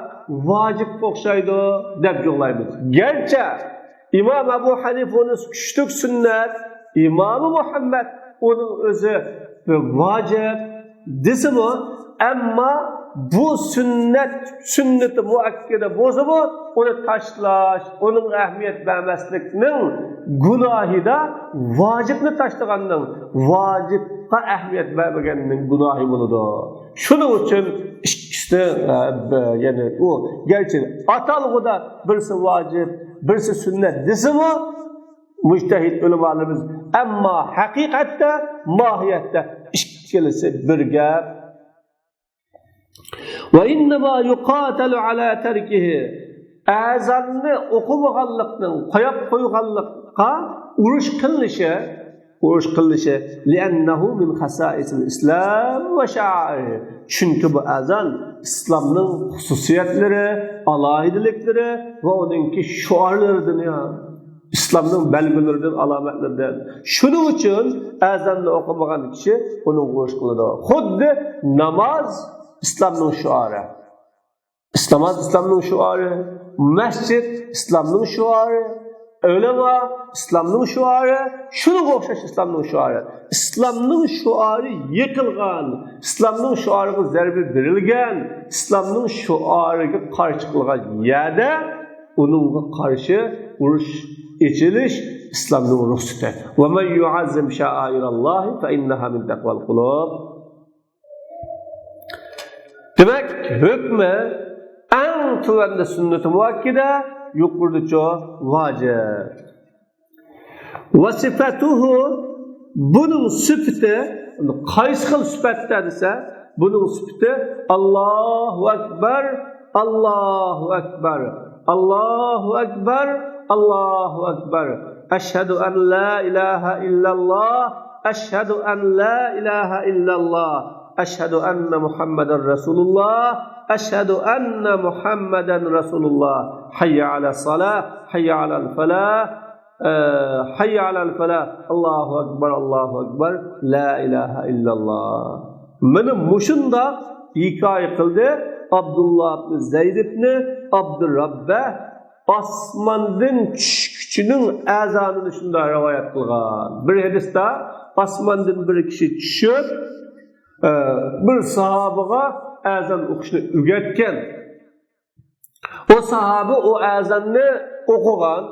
ۋاجىپقا ئوخشايدۇ دەپ جۇغلايمىز. گەرچە ئىمام ئەبۇ ھەنىفە ئۇنى كۈچلۈك سۈننەت، ئىمامى مۇھەممەد ئۇنىڭ ئۆزى ۋاجىپ دېسىمۇ، ئەمما بۇ سۈننەت، سۈننىتى مۇئەككىدە بولسىمۇ، ئۇنى تاشلاش، ئۇنىڭغا ئەھمىيەت بەرمەسلىكنىڭ گۇناھىدا ۋاجىپنى تاشلىغاننىڭ، ۋاجىپقا ئەھمىيەت بەرمىگەننىڭ گۇناھى بولىدۇ. شۇنىڭ ئۈچۈن ئىككىسى، ئە، بە-، يەنى ئۇ گەرچە ئاتالغۇدا بىرسى ۋاجىپ، بىرسى سۈننەت دېسىمۇ، مۇجتەھىد ئۆلىمالىرىمىز، ئەمما ھەقىقەتتە، ماھىيەتتە ئىككىلىسى بىر گەپ. ۋە ئىننەما يۇقاتەلۇ ئەلا تەركىھى. ئەزاننى ئوقۇمىغانلىقنىڭ، قويۇپ قويغانلىققا ئۇرۇش قىلىنىشى، ئۇرۇش قىلىنىشى. لأنه من خصائص الإسلام وشعائره. چۈنكى بۇ ئەزان ئىسلامنىڭ خۇسۇسىيەتلىرى، ئالاھىدىلىكلىرى ۋە ئۇنىڭكى شوئارلىرىدىن، يا، ئىسلامنىڭ بەلگىلىرىدىن، ئالامەتلىرىدىن. شۇنىڭ ئۈچۈن ئەزاننى ئوقۇمىغان كىشى ئۇنىڭغا ئۇرۇش قىلىدۇ. خۇددى ناماز ئىسلامنىڭ شوئارى. ناماز ئىسلامنىڭ شوئارى، مەسچىت ئىسلامنىڭ شوئارى، ئۆلىما ئىسلامنىڭ شوئارى، شۇنىڭغا ئوخشاش ئىسلامنىڭ شوئارى. ئىسلامنىڭ شوئارى يىقىلغان، ئىسلامنىڭ شوئارىغا زەربە بېرىلگەن، ئىسلامنىڭ شوئارىغا قارشى قىلغان يەردە ئۇنىڭغا قارشى ئۇرۇش ئېچىلىش ئىسلامنىڭ رۇخسىتى. ومن يعظم شعائر الله فإنها من تقوى القلوب. دېمەك، ھۆكمى ئەڭ تۆۋەندە سۈننىتى مۇئەككىدە، يۇقىرىدىچۇ ۋاجىپ. وصفته، بۇنىڭ سۈپىتى، قايسى خىل سۈپەتتە دېسە، بۇنىڭ سۈپىتى: الله أكبر، الله أكبر، الله أكبر، الله أكبر. أشهد أن لا إله إلا الله، أشهد أن لا إله إلا الله، أشهد أن محمدا رسول الله، أشهد أن محمدا رسول الله. حي على الصلاة، حي على الفلاح، ئە، حي على الفلاح، الله أكبر، الله أكبر، لا إله إلا الله. مانا مۇشۇنداق ھېكايە قىلدى ئابدۇللا ئىبنى زەيد ئىبنى ئابدۇررەببە. ئاسماندىن چۈشكۈچىنىڭ ئەزانىنى شۇنداق رىۋايەت قىلغان. بىر ھەدىستە ئاسماندىن بىر كىشى چۈشۈپ، ئە، بىر ساھابىغا ئەزان ئوقۇشنى ئۆگەتكەن. ئۇ ساھابە ئۇ ئەزاننى ئوقۇغان،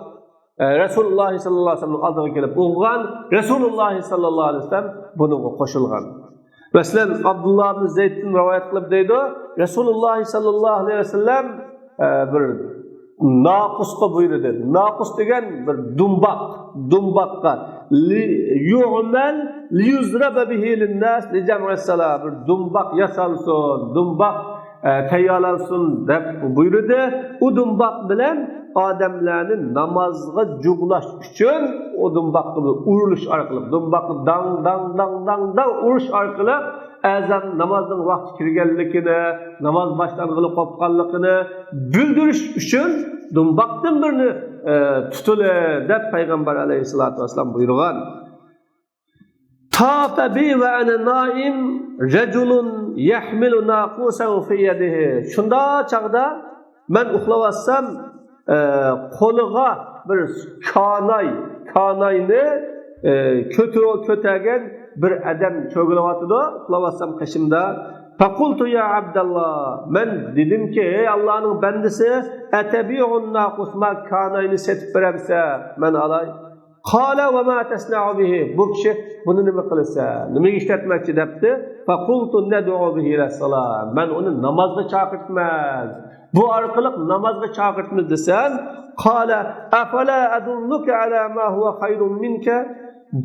ئە، رەسۇلۇللاھ سەللەللاھۇ ئەلەيھى ۋەسەللەمنىڭ ئالدىغا كېلىپ ئوقۇغان، رەسۇلۇللاھ سەللەللاھۇ ئەلەيھى ۋەسەللەم بۇنىڭغا قوشۇلغان. مەسىلەن، ئابدۇللا ئىبن زەيدتىن رىۋايەت قىلىپ دەيدۇ، رەسۇلۇللاھ سەللەللاھۇ ئەلەيھى ۋەسەللەم، ئە، بىر ناقۇسقا بۇيرۇدى. ناقۇس دېگەن بىر دۇمباق، دۇمباققا، لي-، يعمل ليضرب به للناس لجمع الصلاة، بىر دۇمباق ياسالسۇن، دۇمباق ئە، تەييارلانسۇن دەپ بۇيرۇدى. ئۇ دۇمباق بىلەن ئادەملەرنى نامازغا جۇغلاش ئۈچۈن ئۇ دۇمباققا بىر ئۇرۇلۇش ئارقىلىق، دۇمباقنى داڭ، داڭ، داڭ، داڭ، داڭ ئۇرۇش ئارقىلىق ئەزان، نامازنىڭ ۋاقتى كىرگەنلىكىنى، ناماز باشلانغىلى قوپقانلىقىنى بىلدۈرۈش ئۈچۈن دۇمباقتىن بىرنى، ئە، تۇتۇلى دەپ پەيغەمبەر ئەلەيھىسسالاتۇ ۋەسسالام بۇيرۇغان. طاف بي وأنا نائم رجل يحمل ناقوسا في يده. شۇنداق چاغدا مەن ئۇخلاۋاتسام، ئە، قولىغا بىر كاناي، كاناينى، ئە، كۆتۈ-، كۆتەرگەن بىر ئادەم چۆگىلەۋاتىدۇ، ئۇخلاۋاتسام قېشىمدا. فقلت يا عبد الله، مەن دېدىمكى، ئەي ئاللانىڭ بەندىسى، أتبيع الناقوس، ما كاناينى سېتىپ بېرەمسەن، مەن ئالاي. قال وما تصنع به، بۇ كىشى بۇنى نېمە قىلىسەن، نېمىگە ئىشلەتمەكچى دەپتۇ. فقلت ندعو به إلى الصلاة، مەن ئۇنى نامازغا چاقىرتىمەن، بۇ ئارقىلىق نامازغا چاقىرتىمىز دېسەم، قال أفلا أدلك على ما هو خير منك،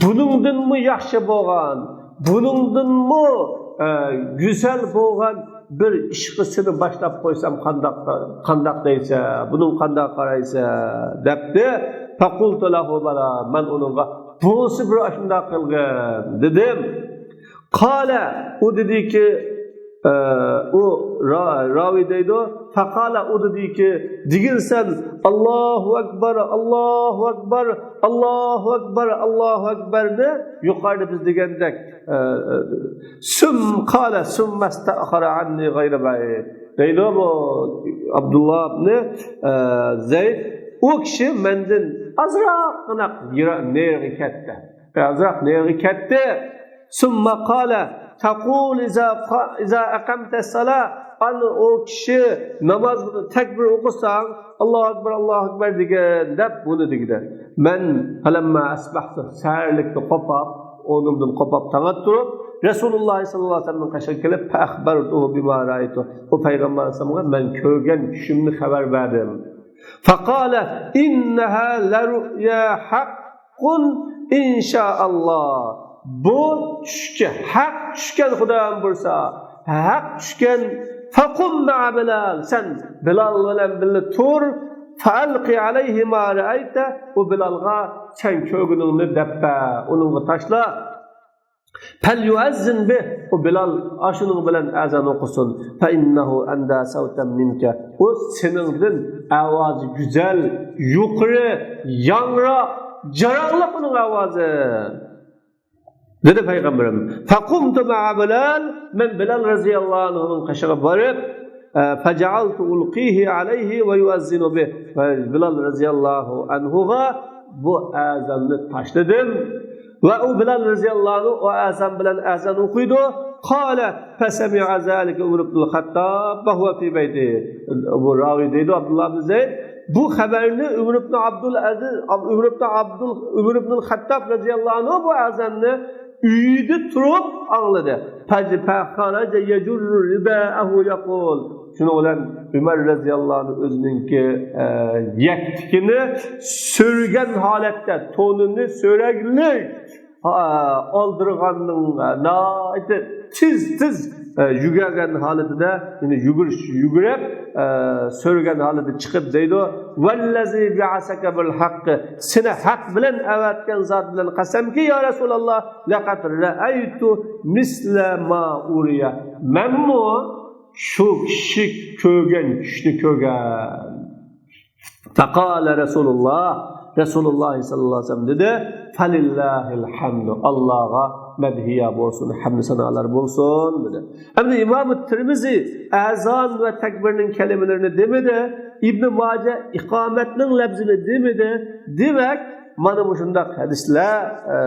بۇنىڭدىنمۇ ياخشى بولغان، بۇنىڭدىنمۇ، ئە، گۈزەل بولغان بىر ئىشقا سېنى باشلاپ قويسام قانداق، قانداق دەيسەن؟ بۇنىڭغا قانداق قارايسەن؟ دەپتۇ. فقلت له بلى، مەن ئۇنىڭغا بولسا بىر ئاشۇنداق قىلغىن دېدىم. قال، ئۇ دېدىكى، ئە، ئۇ را-، راۋى دەيدۇ، فقال، ئۇ دېدىكى، دېگىنسەن، الله أكبر، الله أكبر، الله أكبر، الله أكبر نى يۇقىرىدا بىز دېگەندەك، ئە، ثم قال ثم استأخر عني غير بعيد. دەيدۇ بۇ ئابدۇللا ئىبنى، ئە، زەيد، ئۇ كىشى مەندىن ئازراققىنا يىرا-، نېرىغا كەتتى. ئازراق نېرىغا كەتتى. ثم قال تقول إذا ق-، إذا أقمت الصلاة، ئانا ئۇ كىشى ناماز تەكبىر ئوقۇساڭ، الله أكبر، الله أكبر دېگىن دەپ بۇنى دېگىنى. مەن فلما أصبحت، سەھەرلىكتە قوپاپ، ئورنۇمدىن قوپاپ تاڭ ئاتتۇرۇپ، رەسۇلۇللا سەللەللاھۇ ئەلەيھى ۋەسەللەمنىڭ قېشىغا كېلىپ، فأخبرته بما رأيت، ئۇ پەيغەمبەر ئەلەيھىسسالامغا مەن كۆرگەن چۈشۈمنى خەۋەر بەردىم. فقال إنها لرؤيا حق، قل إن شاء الله. بۇ چۈشكە، ھەق چۈشكەن خۇدايىم بۇيرۇسا، ھەق چۈشكەن. فقم مع بلال، سەن بىلال بىلەن بىللە تۇر. فألق عليه ما رأيت، ئۇ بىلالغا سەن كۆرگىنىڭنى دەپ بەر، ئۇنىڭغا تاشلا. فليؤذن به، ئۇ بىلال ئاشۇنىڭ بىلەن ئەزان ئوقۇسۇن. فإنه أندى صوتا منك، ئۇ سېنىڭدىن ئاۋازى گۈزەل، يۇقىرى، ياڭراق، جاراڭلىق ئۇنىڭ ئاۋازى، دېدى پەيغەمبىرىم. فقمت مع بلال، مەن بىلال رەزىياللاھۇ ئەنھۇنىڭ قېشىغا بېرىپ، ئە، فجعلت ألقيه عليه ويؤذن به، ۋە بىلال رەزىياللاھۇ ئەنھۇغا بۇ ئەزاننى تاشلىدىم. ۋە ئۇ بىلال رەزىياللاھۇ ئەنھۇ ئۇ ئەزان بىلەن ئەزان ئوقۇيدۇ. قال فسمع ذلك عمر بن الخطاب وهو في بيته. بۇ راۋى دەيدۇ، ئابدۇللا ئىبن زەيد. بۇ خەۋەرنى ئۆمەر ئىبن ئابدۇل ئەزىز، ئۆمەر ئىبن ئابدۇل، ئۆمەر ئىبن خەتتاب رەزىياللاھۇ ئەنھۇ بۇ ئەزاننى ئۆيىدە تۇرۇپ ئاڭلىدى. فخرج يجر رداءه يقول. شۇنىڭ بىلەن ئۆمەر رەزىياللاھۇ ئەنھۇ ئۆزىنىڭكى، ئە، يەكتىكىنى سۈرگەن ھالەتتە، تونىنى سۆرەكلىك، ئا، ئالدىرىغاننىڭ، ئە، ناھايىتى تېز، تېز، ئە، يۈگۈرگەن ھالىتىدە، يەنى يۈگۈرۈش، يۈگۈرۈپ، ئە، سۆرىگەن ھالىتىدە چىقىپ دەيدۇ، والذي بعثك بالحق، سېنى ھەق بىلەن ئەۋەتكەن زات بىلەن قەسەمكى، يا رەسۇلاللا، لقد رأيت مثل ما أرى، مەنمۇ شۇ كىشى كۆرگەن چۈشنى كۆرگەن. فقال رسول الله، رەسۇلۇللاھ سەللەللاھۇ ئەلەيھى ۋەسەللەم دېدى، فلله الحمد، ئاللاغا مەدھىيە بولسۇن، ھەمدۇ سانالار بولسۇن، دېدى. ئەمدى ئىمام تىرمىزى ئەزان ۋە تەكبىرنىڭ كەلىمىلىرىنى دېمىدى، ئىبنى ماجە ئىقامەتنىڭ لەپزىنى دېمىدى. دېمەك، مانا مۇشۇنداق ھەدىسلەر، ئە،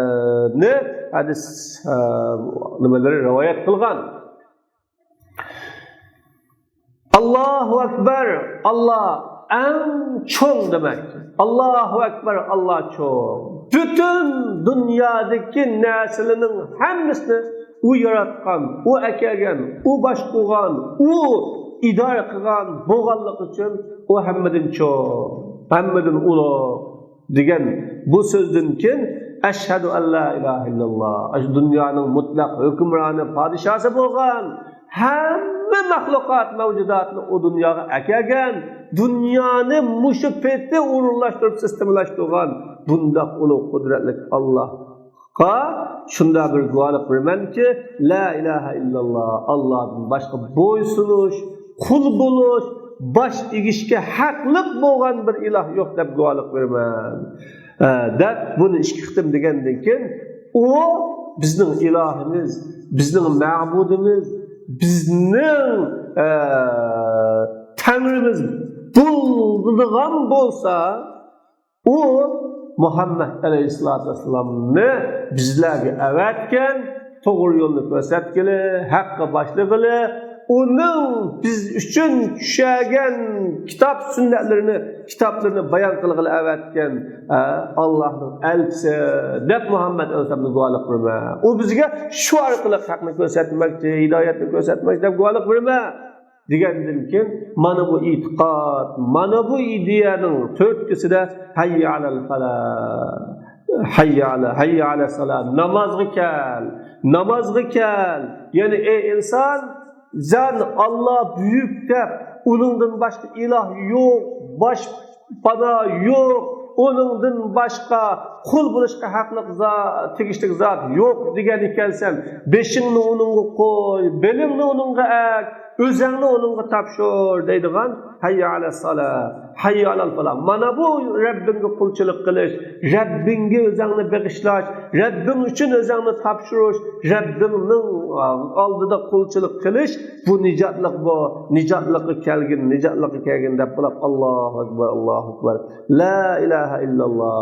نى، ھەدىس، ئە، نېمىلىرى رىۋايەت قىلغان. ئاللاھۇ ئەكبەر، ئاللا ئەڭ چوڭ دېمەك. ئاللاھۇ ئەكبەر، ئاللا چوڭ. پۈتۈن دۇنيادىكى نەرسىلەرنىڭ ھەممىسىنى ئۇ ياراتقان، ئۇ ئەكەلگەن، ئۇ باشقۇرغان، ئۇ ئىدارە قىلغان بولغانلىقى ئۈچۈن ئۇ ھەممىدىن چوڭ، ھەممىدىن ئۇلۇغ. دېگەن بۇ سۆزدىن كېيىن، ئەشھەدۇ ئەللا ئىلاھە ئىللاللا، ئاشۇ دۇنيانىڭ مۇتلەق ھۆكۈمرانى، پادىشاسى بولغان، ھەممە مەخلۇقات، مەۋجۇداتنى ئۇ دۇنياغا ئەكەلگەن، دۇنيانى مۇشۇ پېتى ئورۇنلاشتۇرۇپ، سىستېمىلاشتۇرغان بۇنداق ئۇلۇغ قۇدرەتلىك ئاللاھقا شۇنداق بىر گۇۋاھلىق بېرىمەنكى، لا ئىلاھە ئىللاللا، ئاللادىن باشقا بويسۇنۇش، قۇل بولۇش، باش ئېگىشكە ھەقلىق بولغان بىر ئىلاھ يوق دەپ گۇۋاھلىق بېرىمەن، ئە، دەپ بۇنى ئىككى قېتىم دېگەندىن كېيىن، ئۇ بىزنىڭ ئىلاھىمىز، بىزنىڭ مەبۇدىمىز، بىزنىڭ، ئە، تەڭرىمىز بولىدىغان بولسا، ئۇ مۇھەممەد ئەلەيھىسسالاتۇ ۋەسسالامنى بىزلەرگە ئەۋەتكەن، توغرا يولنى كۆرسەتكىلى، ھەققە باشلىغىلى، ئۇنىڭ بىز ئۈچۈن چۈشەرگەن كىتاب سۈننەتلىرىنى، كىتابلىرىنى بايان قىلغىلى ئەۋەتكەن، ئە، ئاللاھنىڭ ئەلچىسى دەپ مۇھەممەد ئەلەيھىسسالامنى گۇۋاھلىق بېرىمەن. ئۇ بىزگە شۇ ئارقىلىق ھەقنى كۆرسەتمەكچى، ھىدايەتنى كۆرسەتمەكچى دەپ گۇۋاھلىق بېرىمەن. دېگەندىن كېيىن، مانا بۇ ئېتىقاد، مانا بۇ ئىدىيەنىڭ تۈرتكىسىدە ھەييە ئەلەل فەلاھ، ھەييە ئەلە، ھەييە ئەلەس سالاھ، نامازغا كەل، نامازغا كەل. يەنى، ئەي ئىنسان، سەن ئاللا بۈيۈك دەپ، ئۇنىڭدىن باشقا ئىلاھ يوق، باش پانا يوق، ئۇنىڭدىن باشقا قۇل بولۇشقا ھەقلىق زا-، تېگىشلىك زات يوق دېگەن ئىكەنسەن، بېشىڭنى ئۇنىڭغا قوي، بېلىڭنى ئۇنىڭغا ئەگ، ئۆزەڭنى ئۇنىڭغا تاپشۇر دەيدىغان ھەييە ئەلەس سالاھ، ھەييە ئەلەل فالاھ. مانا بۇ رەببىڭگە قۇلچىلىق قىلىش، رەببىڭگە ئۆزەڭنى بېغىشلاش، رەببىڭ ئۈچۈن ئۆزەڭنى تاپشۇرۇش، رەببىڭنىڭ ئالدىدا قۇلچىلىق قىلىش، بۇ نىجاتلىق بۇ، نىجاتلىققا كەلگىن، نىجاتلىققا كەلگىن دەپ بولۇپ، ئاللاھۇ ئەكبەر، ئاللاھۇ ئەكبەر، لا ئىلاھە ئىللاللا.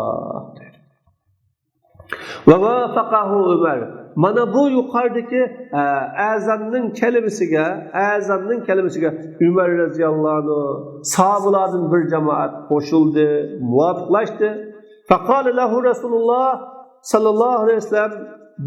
ۋە ۋافەقەھۇ ئۆمەر. مانا بۇ يۇقىرىدىكى، ئە، ئەزاننىڭ كەلىمىسىگە، ئەزاننىڭ كەلىمىسىگە ئۆمەر رەزىياللاھۇ ئەنھۇ، ساھابىلاردىن بىر جامائەت قوشۇلدى، مۇۋاپىقلاشتى. فقال له رسول الله صلى الله عليه وسلم،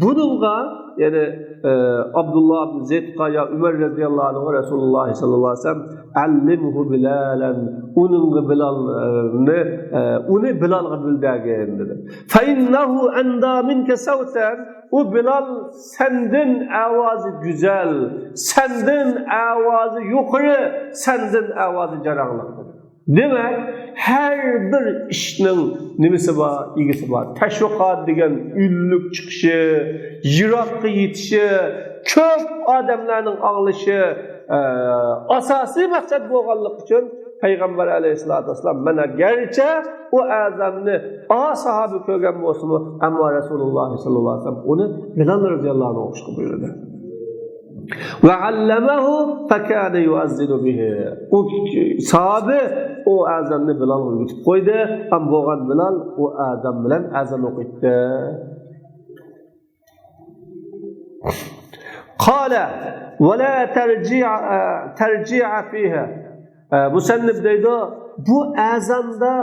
بۇنىڭغا، يەنى، ئە، ئابدۇللا ئىبن زەيدقا يا ئۆمەر رەزىياللاھۇ ئەنھۇ رەسۇلۇللاھ سەللەللاھۇ ئەلەيھى ۋەسەللەم، ئەللىمھۇ بىلالەن، ئۇنىڭغا بىلالنى، ئە، ئۇنى بىلالغا بىلدۈرگىن دېدى. فەئىننەھۇ ئەندە مىنكە سەۋتەن، ئۇ بىلال سەندىن ئاۋازى گۈزەل، سەندىن ئاۋازى يۇقىرى، سەندىن ئاۋازى جاراڭلىق دېدى. دېمەك، ھەر بىر ئىشنىڭ نېمىسى بار، ئىگىسى بار. تەشۋىقات دېگەن ئۈنلۈك چىقىشى، يىراققا يېتىشى، كۆپ ئادەملەرنىڭ ئاڭلىشى، ئە، ئاساسىي مەقسەت بولغانلىقى ئۈچۈن پەيغەمبەر ئەلەيھىسسالاتۇ ۋەسسالام مانا گەرچە ئۇ ئەزاننى ئا ساھابە كۆرگەن بولسىمۇ، ئەمما رەسۇلۇللاھ سەللەللاھۇ ئەلەيھى ۋەسەللەم ئۇنى بىلال رەزىياللاھۇ ئەنھۇغا ئوقۇشقا بۇيرۇدى. ۋە ئەللەمەھۇ فەكانە يۇئەززىنۇ بىھى. ئۇ ساھابە ئۇ ئەزاننى بىلالغا ئۆگىتىپ قويدى. ھەم بولغان بىلال ئۇ ئەزان بىلەن ئەزان ئوقۇيتتى. قال ۋە لا تەرجىئە، تەرجىئە فىھى. ئە، مۇسەننىپ دەيدۇ، بۇ ئەزاندا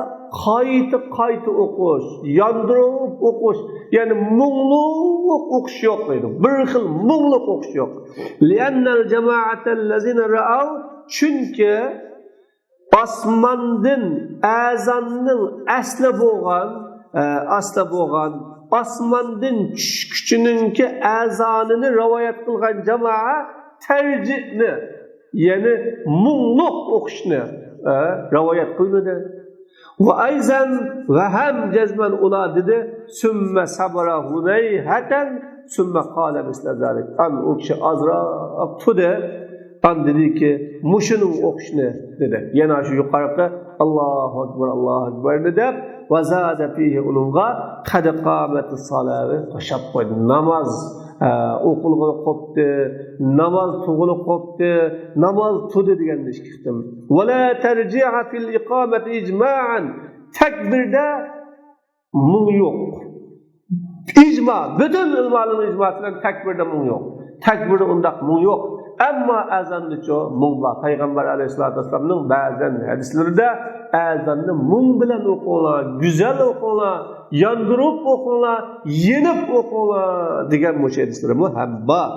قايتا-قايتا ئوقۇش، ياندۇرۇپ ئوقۇش، يەنى مۇڭلۇق ئوقۇش يوق دەيدۇ. بىر خىل مۇڭلۇق ئوقۇش يوق. لىئەننەل جەمائەتەللەزىنە رەئەۋ، چۈنكى ئاسماندىن ئەزاننىڭ ئەسلى بولغان، ئە، ئەسلى بولغان، ئاسماندىن چۈشكۈچىنىڭكى ئەزانىنى رىۋايەت قىلغان جامائە تەرجىئنى، يەنى مۇڭلۇق ئوقۇشنى، ئە، رىۋايەت قىلمىدى. ۋە ئەيزەن، ۋە ھەم جەزمەن ئۇلار دېدى، سۈممە سەبرە ھۇنەيھەتەن، سۈممە قالە مىسلە زالىك. ئان ئۇ كىشى ئازراق تۇردى، ئان دېدىكى، مۇشۇنىڭ ئوقۇشنى دېدى. يەنە شۇ يۇقىرىقى، ئاللاھۇ ئەكبەر، ئاللاھۇ ئەكبەرنى دەپ، ۋە زادە فىھى، ئۇنىڭغا قەد قامەتىس سالە قوشاپ قويدى. ناماز ئە، ئوقۇلغىلى قوپتى، ناماز تۇغۇلى قوپتى، ناماز تۇدى دېگەندە ئىككى قېتىم. ۋە لا تەرجىئە فىل ئىقامەتى ئىجمائەن. تەكبىردە مۇڭ يوق. ئىجما، پۈتۈن ئۆلىمالارنىڭ ئىجماسى بىلەن تەكبىردە مۇڭ يوق. تەكبىردە ئۇنداق مۇڭ يوق. ئەمما ئەزاندىچۇ مۇڭ بار. پەيغەمبەر ئەلەيھىسسالاتۇ ۋەسسالامنىڭ بەزەن ھەدىسلىرىدە ئەزاننى مۇڭ بىلەن ئوقۇڭلار، گۈزەل ئوقۇڭلار، ياندۇرۇپ ئوقۇڭلار، يېنىپ ئوقۇڭلار دېگەن مۇشۇ ھەدىسلىرىمۇ ھەم بار.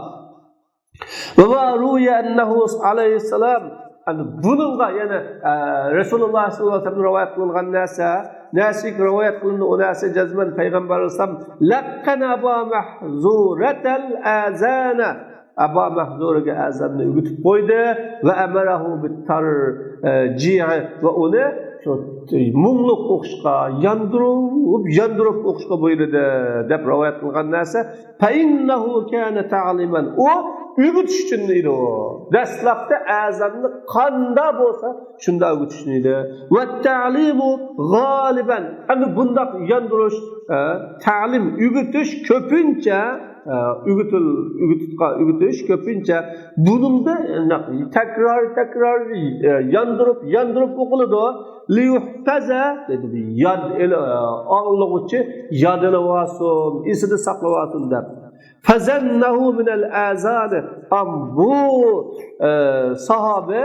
ۋە ما رۇۋىيە ئەننەھۇ ئەلەيھىسسالام، يەنى بۇنىڭغا يەنە، ئە، رەسۇلۇللاھ سەللەللاھۇ ئەلەيھى ۋەسەللەم رىۋايەت قىلغان نەرسە، نەرسىگە رىۋايەت قىلىندى، ئۇ نەرسە جەزمەن پەيغەمبەر ئەلەيھىسسالام لەققەنە ئەبا مەھزۇرەتەل ئەزانە. ئەبا مەھزۇرىگە ئەزاننى ئۆگىتىپ قويدى. ۋە ئەمەرەھۇ بىتتەرجىئە، ۋە ئۇنى شۇ مۇڭلۇق ئوقۇشقا، ياندۇرۇپ، ياندۇرۇپ ئوقۇشقا بۇيرۇدى، دەپ رىۋايەت قىلغان نەرسە. فەئىننەھۇ كانە تەئلىمەن. ئۇ ئۆگىتىش ئۈچۈن ئىدى ئۇ. دەسلەپتە ئەزاننى قاندا بولسا، شۇندا ئۆگىتىش ئۈچۈن ئىدى. ۋە تەئلىمۇ غالىبەن. ئەمدى بۇنداق ياندۇرۇش، ئە، تەلىم، ئۆگىتىش كۆپىنچە، ئە، ئۆگىتىل-، ئۆگىتىتقا-، ئۆگىتىش كۆپىنچە بۇنىڭدا تەكرار، تەكرار، ئە، ياندۇرۇپ، ياندۇرۇپ ئوقۇلىدۇ. لىيۇھپەزە، دېدى، ياد ئېلى-، ئاڭلىغۇچى ياد ئېلىۋالسۇن، ئېسىدە ساقلىۋالسۇن دەپ. فەزەننەھۇ مىنەل ئەزانى، ئام بۇ، ئە، ساھابە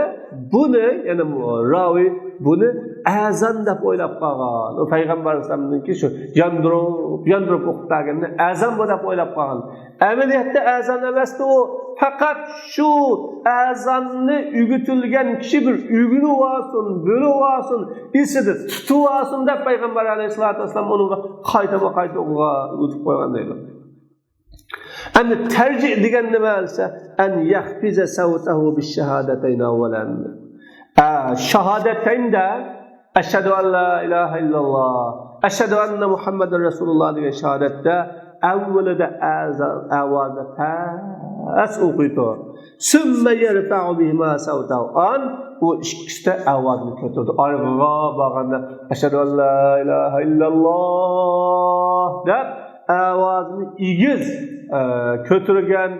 بۇنى، يەنى بۇ راۋى بۇنى ئەزان دەپ ئويلاپ قالغان. ئۇ پەيغەمبەر ئەلەيھىسسالامنىڭكى شۇ ياندۇرۇپ، ياندۇرۇپ ئوقۇپ بەرگەننى ئەزان بۇ دەپ ئويلاپ قالغان. ئەمەلىيەتتە ئەزان ئەمەستى ئۇ، پەقەت شۇ ئەزاننى ئۆگىتىلگەن كىشى بىر ئۆگىنىۋالسۇن، بىلىۋالسۇن، ئېسىدە تۇتۇۋالسۇن دەپ پەيغەمبەر ئەلەيھىسسالاتۇ ۋەسسالام ئۇنىڭغا قايتىما قايتا ئوقۇغا-، ئۆگىتىپ قويغان دەيدۇ. ئەمدى تەرجىئ دېگەن نېمە دېسە، ئەن يەخپىزە سەۋتەھۇ بىششەھادەتەينى ئەۋۋەلەن. ئە، شاھادەتەيندە ئەشھەدۇ ئەن لا ئىلاھە ئىللەللاھ، ئەشھەدۇ ئەننە مۇھەممەدەن رەسۇلۇللاھ دېگەن شاھادەتتە ئەۋۋىلىدە ئەزا-، ئاۋازنى پەس ئوقۇيدۇ. سۈممە يەرفەئۇ بىھىما سەۋتەھۇ. ئان ئۇ ئىككىسىدە ئاۋازىنى كۆتۈرىدۇ. ئارىغا بارغاندا ئەشھەدۇ ئەن لا ئىلاھە ئىللەللاھ دەپ ئاۋازىنى ئېگىز، ئە، كۆتۈرگەن،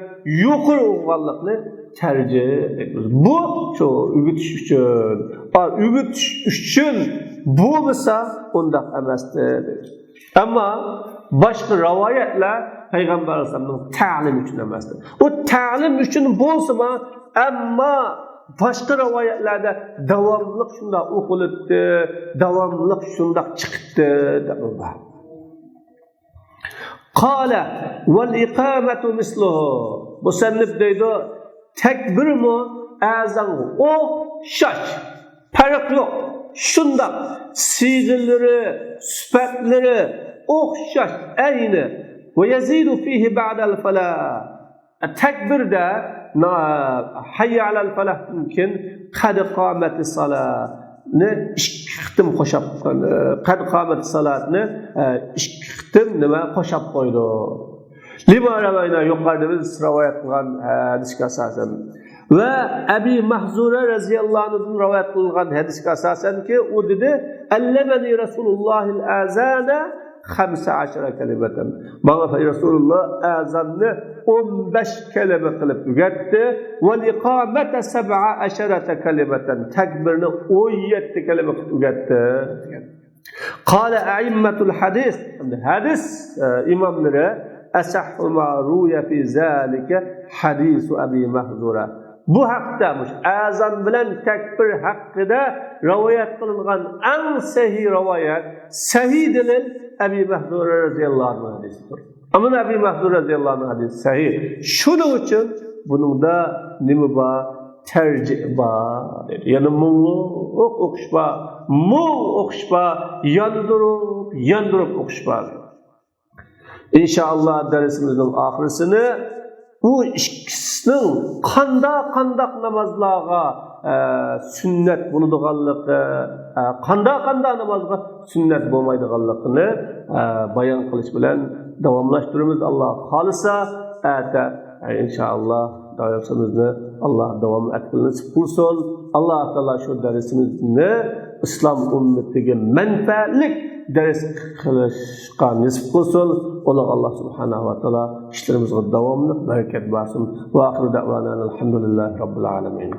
يۇقىرى ئوقۇغانلىقنى تەرجىئ دەيمىز. بۇ شۇ ئۆگىتىش ئۈچۈن. ئا، ئۆگىتىش ئۈچۈن بولمىسا ئۇنداق ئەمەستى. ئەمما باشقا رىۋايەتلەر پەيغەمبەر ئەلەيھىسسالامنىڭ تەلىم ئۈچۈن ئەمەستى. ئۇ تەلىم ئۈچۈن بولسىمۇ، ئەمما باشقا رىۋايەتلەردە داۋاملىق شۇنداق ئوقۇلۇپتى، داۋاملىق شۇنداق چىقىپتى دەپ بار. قال ۋەل ئىقامەتۇ مىسلۇھۇ. مۇسەننىپ دەيدۇ، تەكبىرمۇ ئەزانغا ئوخشاش، پەرق يوق. شۇنداق سىيغىلىرى، سۈپەتلىرى ئوخشاش، ئەينى. ۋە يەزىدۇ فىھى بەئدەل فەلاھ. تەكبىردە نا-، ھەييە ئەلەل فەلاھتىن كېيىن قەد قامەتىس سالاھ. ئىككى قېتىم قوشاپ، قەد قامەت سالاتنى، ئە، ئىككى قېتىم نېمە قوشاپ قويدۇق. لما روينا، يۇقىرىدا بىز رىۋايەت قىلغان ھەدىسكە ئاساسەن. ۋە ئەبى مەھزۇرە رەزىياللاھۇ ئەنھۇدىن رىۋايەت قىلىنغان ھەدىسكە ئاساسەنكى، ئۇ دېدى، ئەللەمەنى رەسۇلۇللاھىل ئەزانە خەمسە ئەشەرە كەلىمەتەن. ماڭا رەسۇلۇللا ئەزاننى ئون بەش كەلىمە قىلىپ ئۆگەتتى. ۋەل ئىقامەتە سەبئە ئەشەرەتە كەلىمەتەن. تەكبىرنى ئون يەتتە كەلىمە قىلىپ ئۆگەتتى. قال ئەئىممەتۇل ھەدىس. ھەدىس، ئە، ئىماملىرى، ئەسەھھۇ ما رۇۋىيە فى زالىكە ھەدىسۇ ئەبى مەھزۇرە. بۇ ھەقتە، مۇشۇ ئەزان بىلەن تەكبىر ھەققىدە رىۋايەت قىلىنغان ئەڭ سەھىھ رىۋايەت، سەھىھ دەلىل ئەبى مەھزۇرە رەزىياللاھۇ ئەنھۇ ھەدىسىدۇر. ئەمما ئەبى مەھزۇرە رەزىياللاھۇ ئەنھۇ ھەدىسى سەھىھ. شۇنىڭ ئۈچۈن بۇنىڭدا نېمە بار؟ تەرجىھ بار، دەيدۇ. يەنى مۇڭلۇق ئوقۇش بار، مۇڭ ئوقۇش بار، ياندۇرۇپ، ياندۇرۇپ ئوقۇش بار. ئىنشائاللا، دەرسىمىزنىڭ ئاخىرسىنى بۇ ئىككىسىنىڭ قانداق، قانداق نامازلارغا، ئە، سۈننەت بولىدىغانلىقى، ئە، قانداق، قانداق نامازغا سۈننەت بولمايدىغانلىقىنى، ئە، بايان قىلىش بىلەن داۋاملاشتۇرىمىز، ئاللا خالىسا. ئەتە، ئە، ئىنشائاللا، دەرسىمىزنى ئاللا داۋام ئەتكىلى نېسىپ قىلسۇن. ئاللا تائالا شۇ دەرسىمىزنى ئىسلام ئۈممىتىگە مەنپەئەتلىك دەرس قىلىشقا نېسىپ قىلسۇن. ئۇلۇغ ئاللا سۇبھانەھۇ ۋە تائالا ئىشلىرىمىزغا داۋاملىق بەرىكەت بەرسۇن. ۋە ئاخىرۇ دەئۋانا ئەلھەمدۇلىللاھى رەببىل ئالەمىن.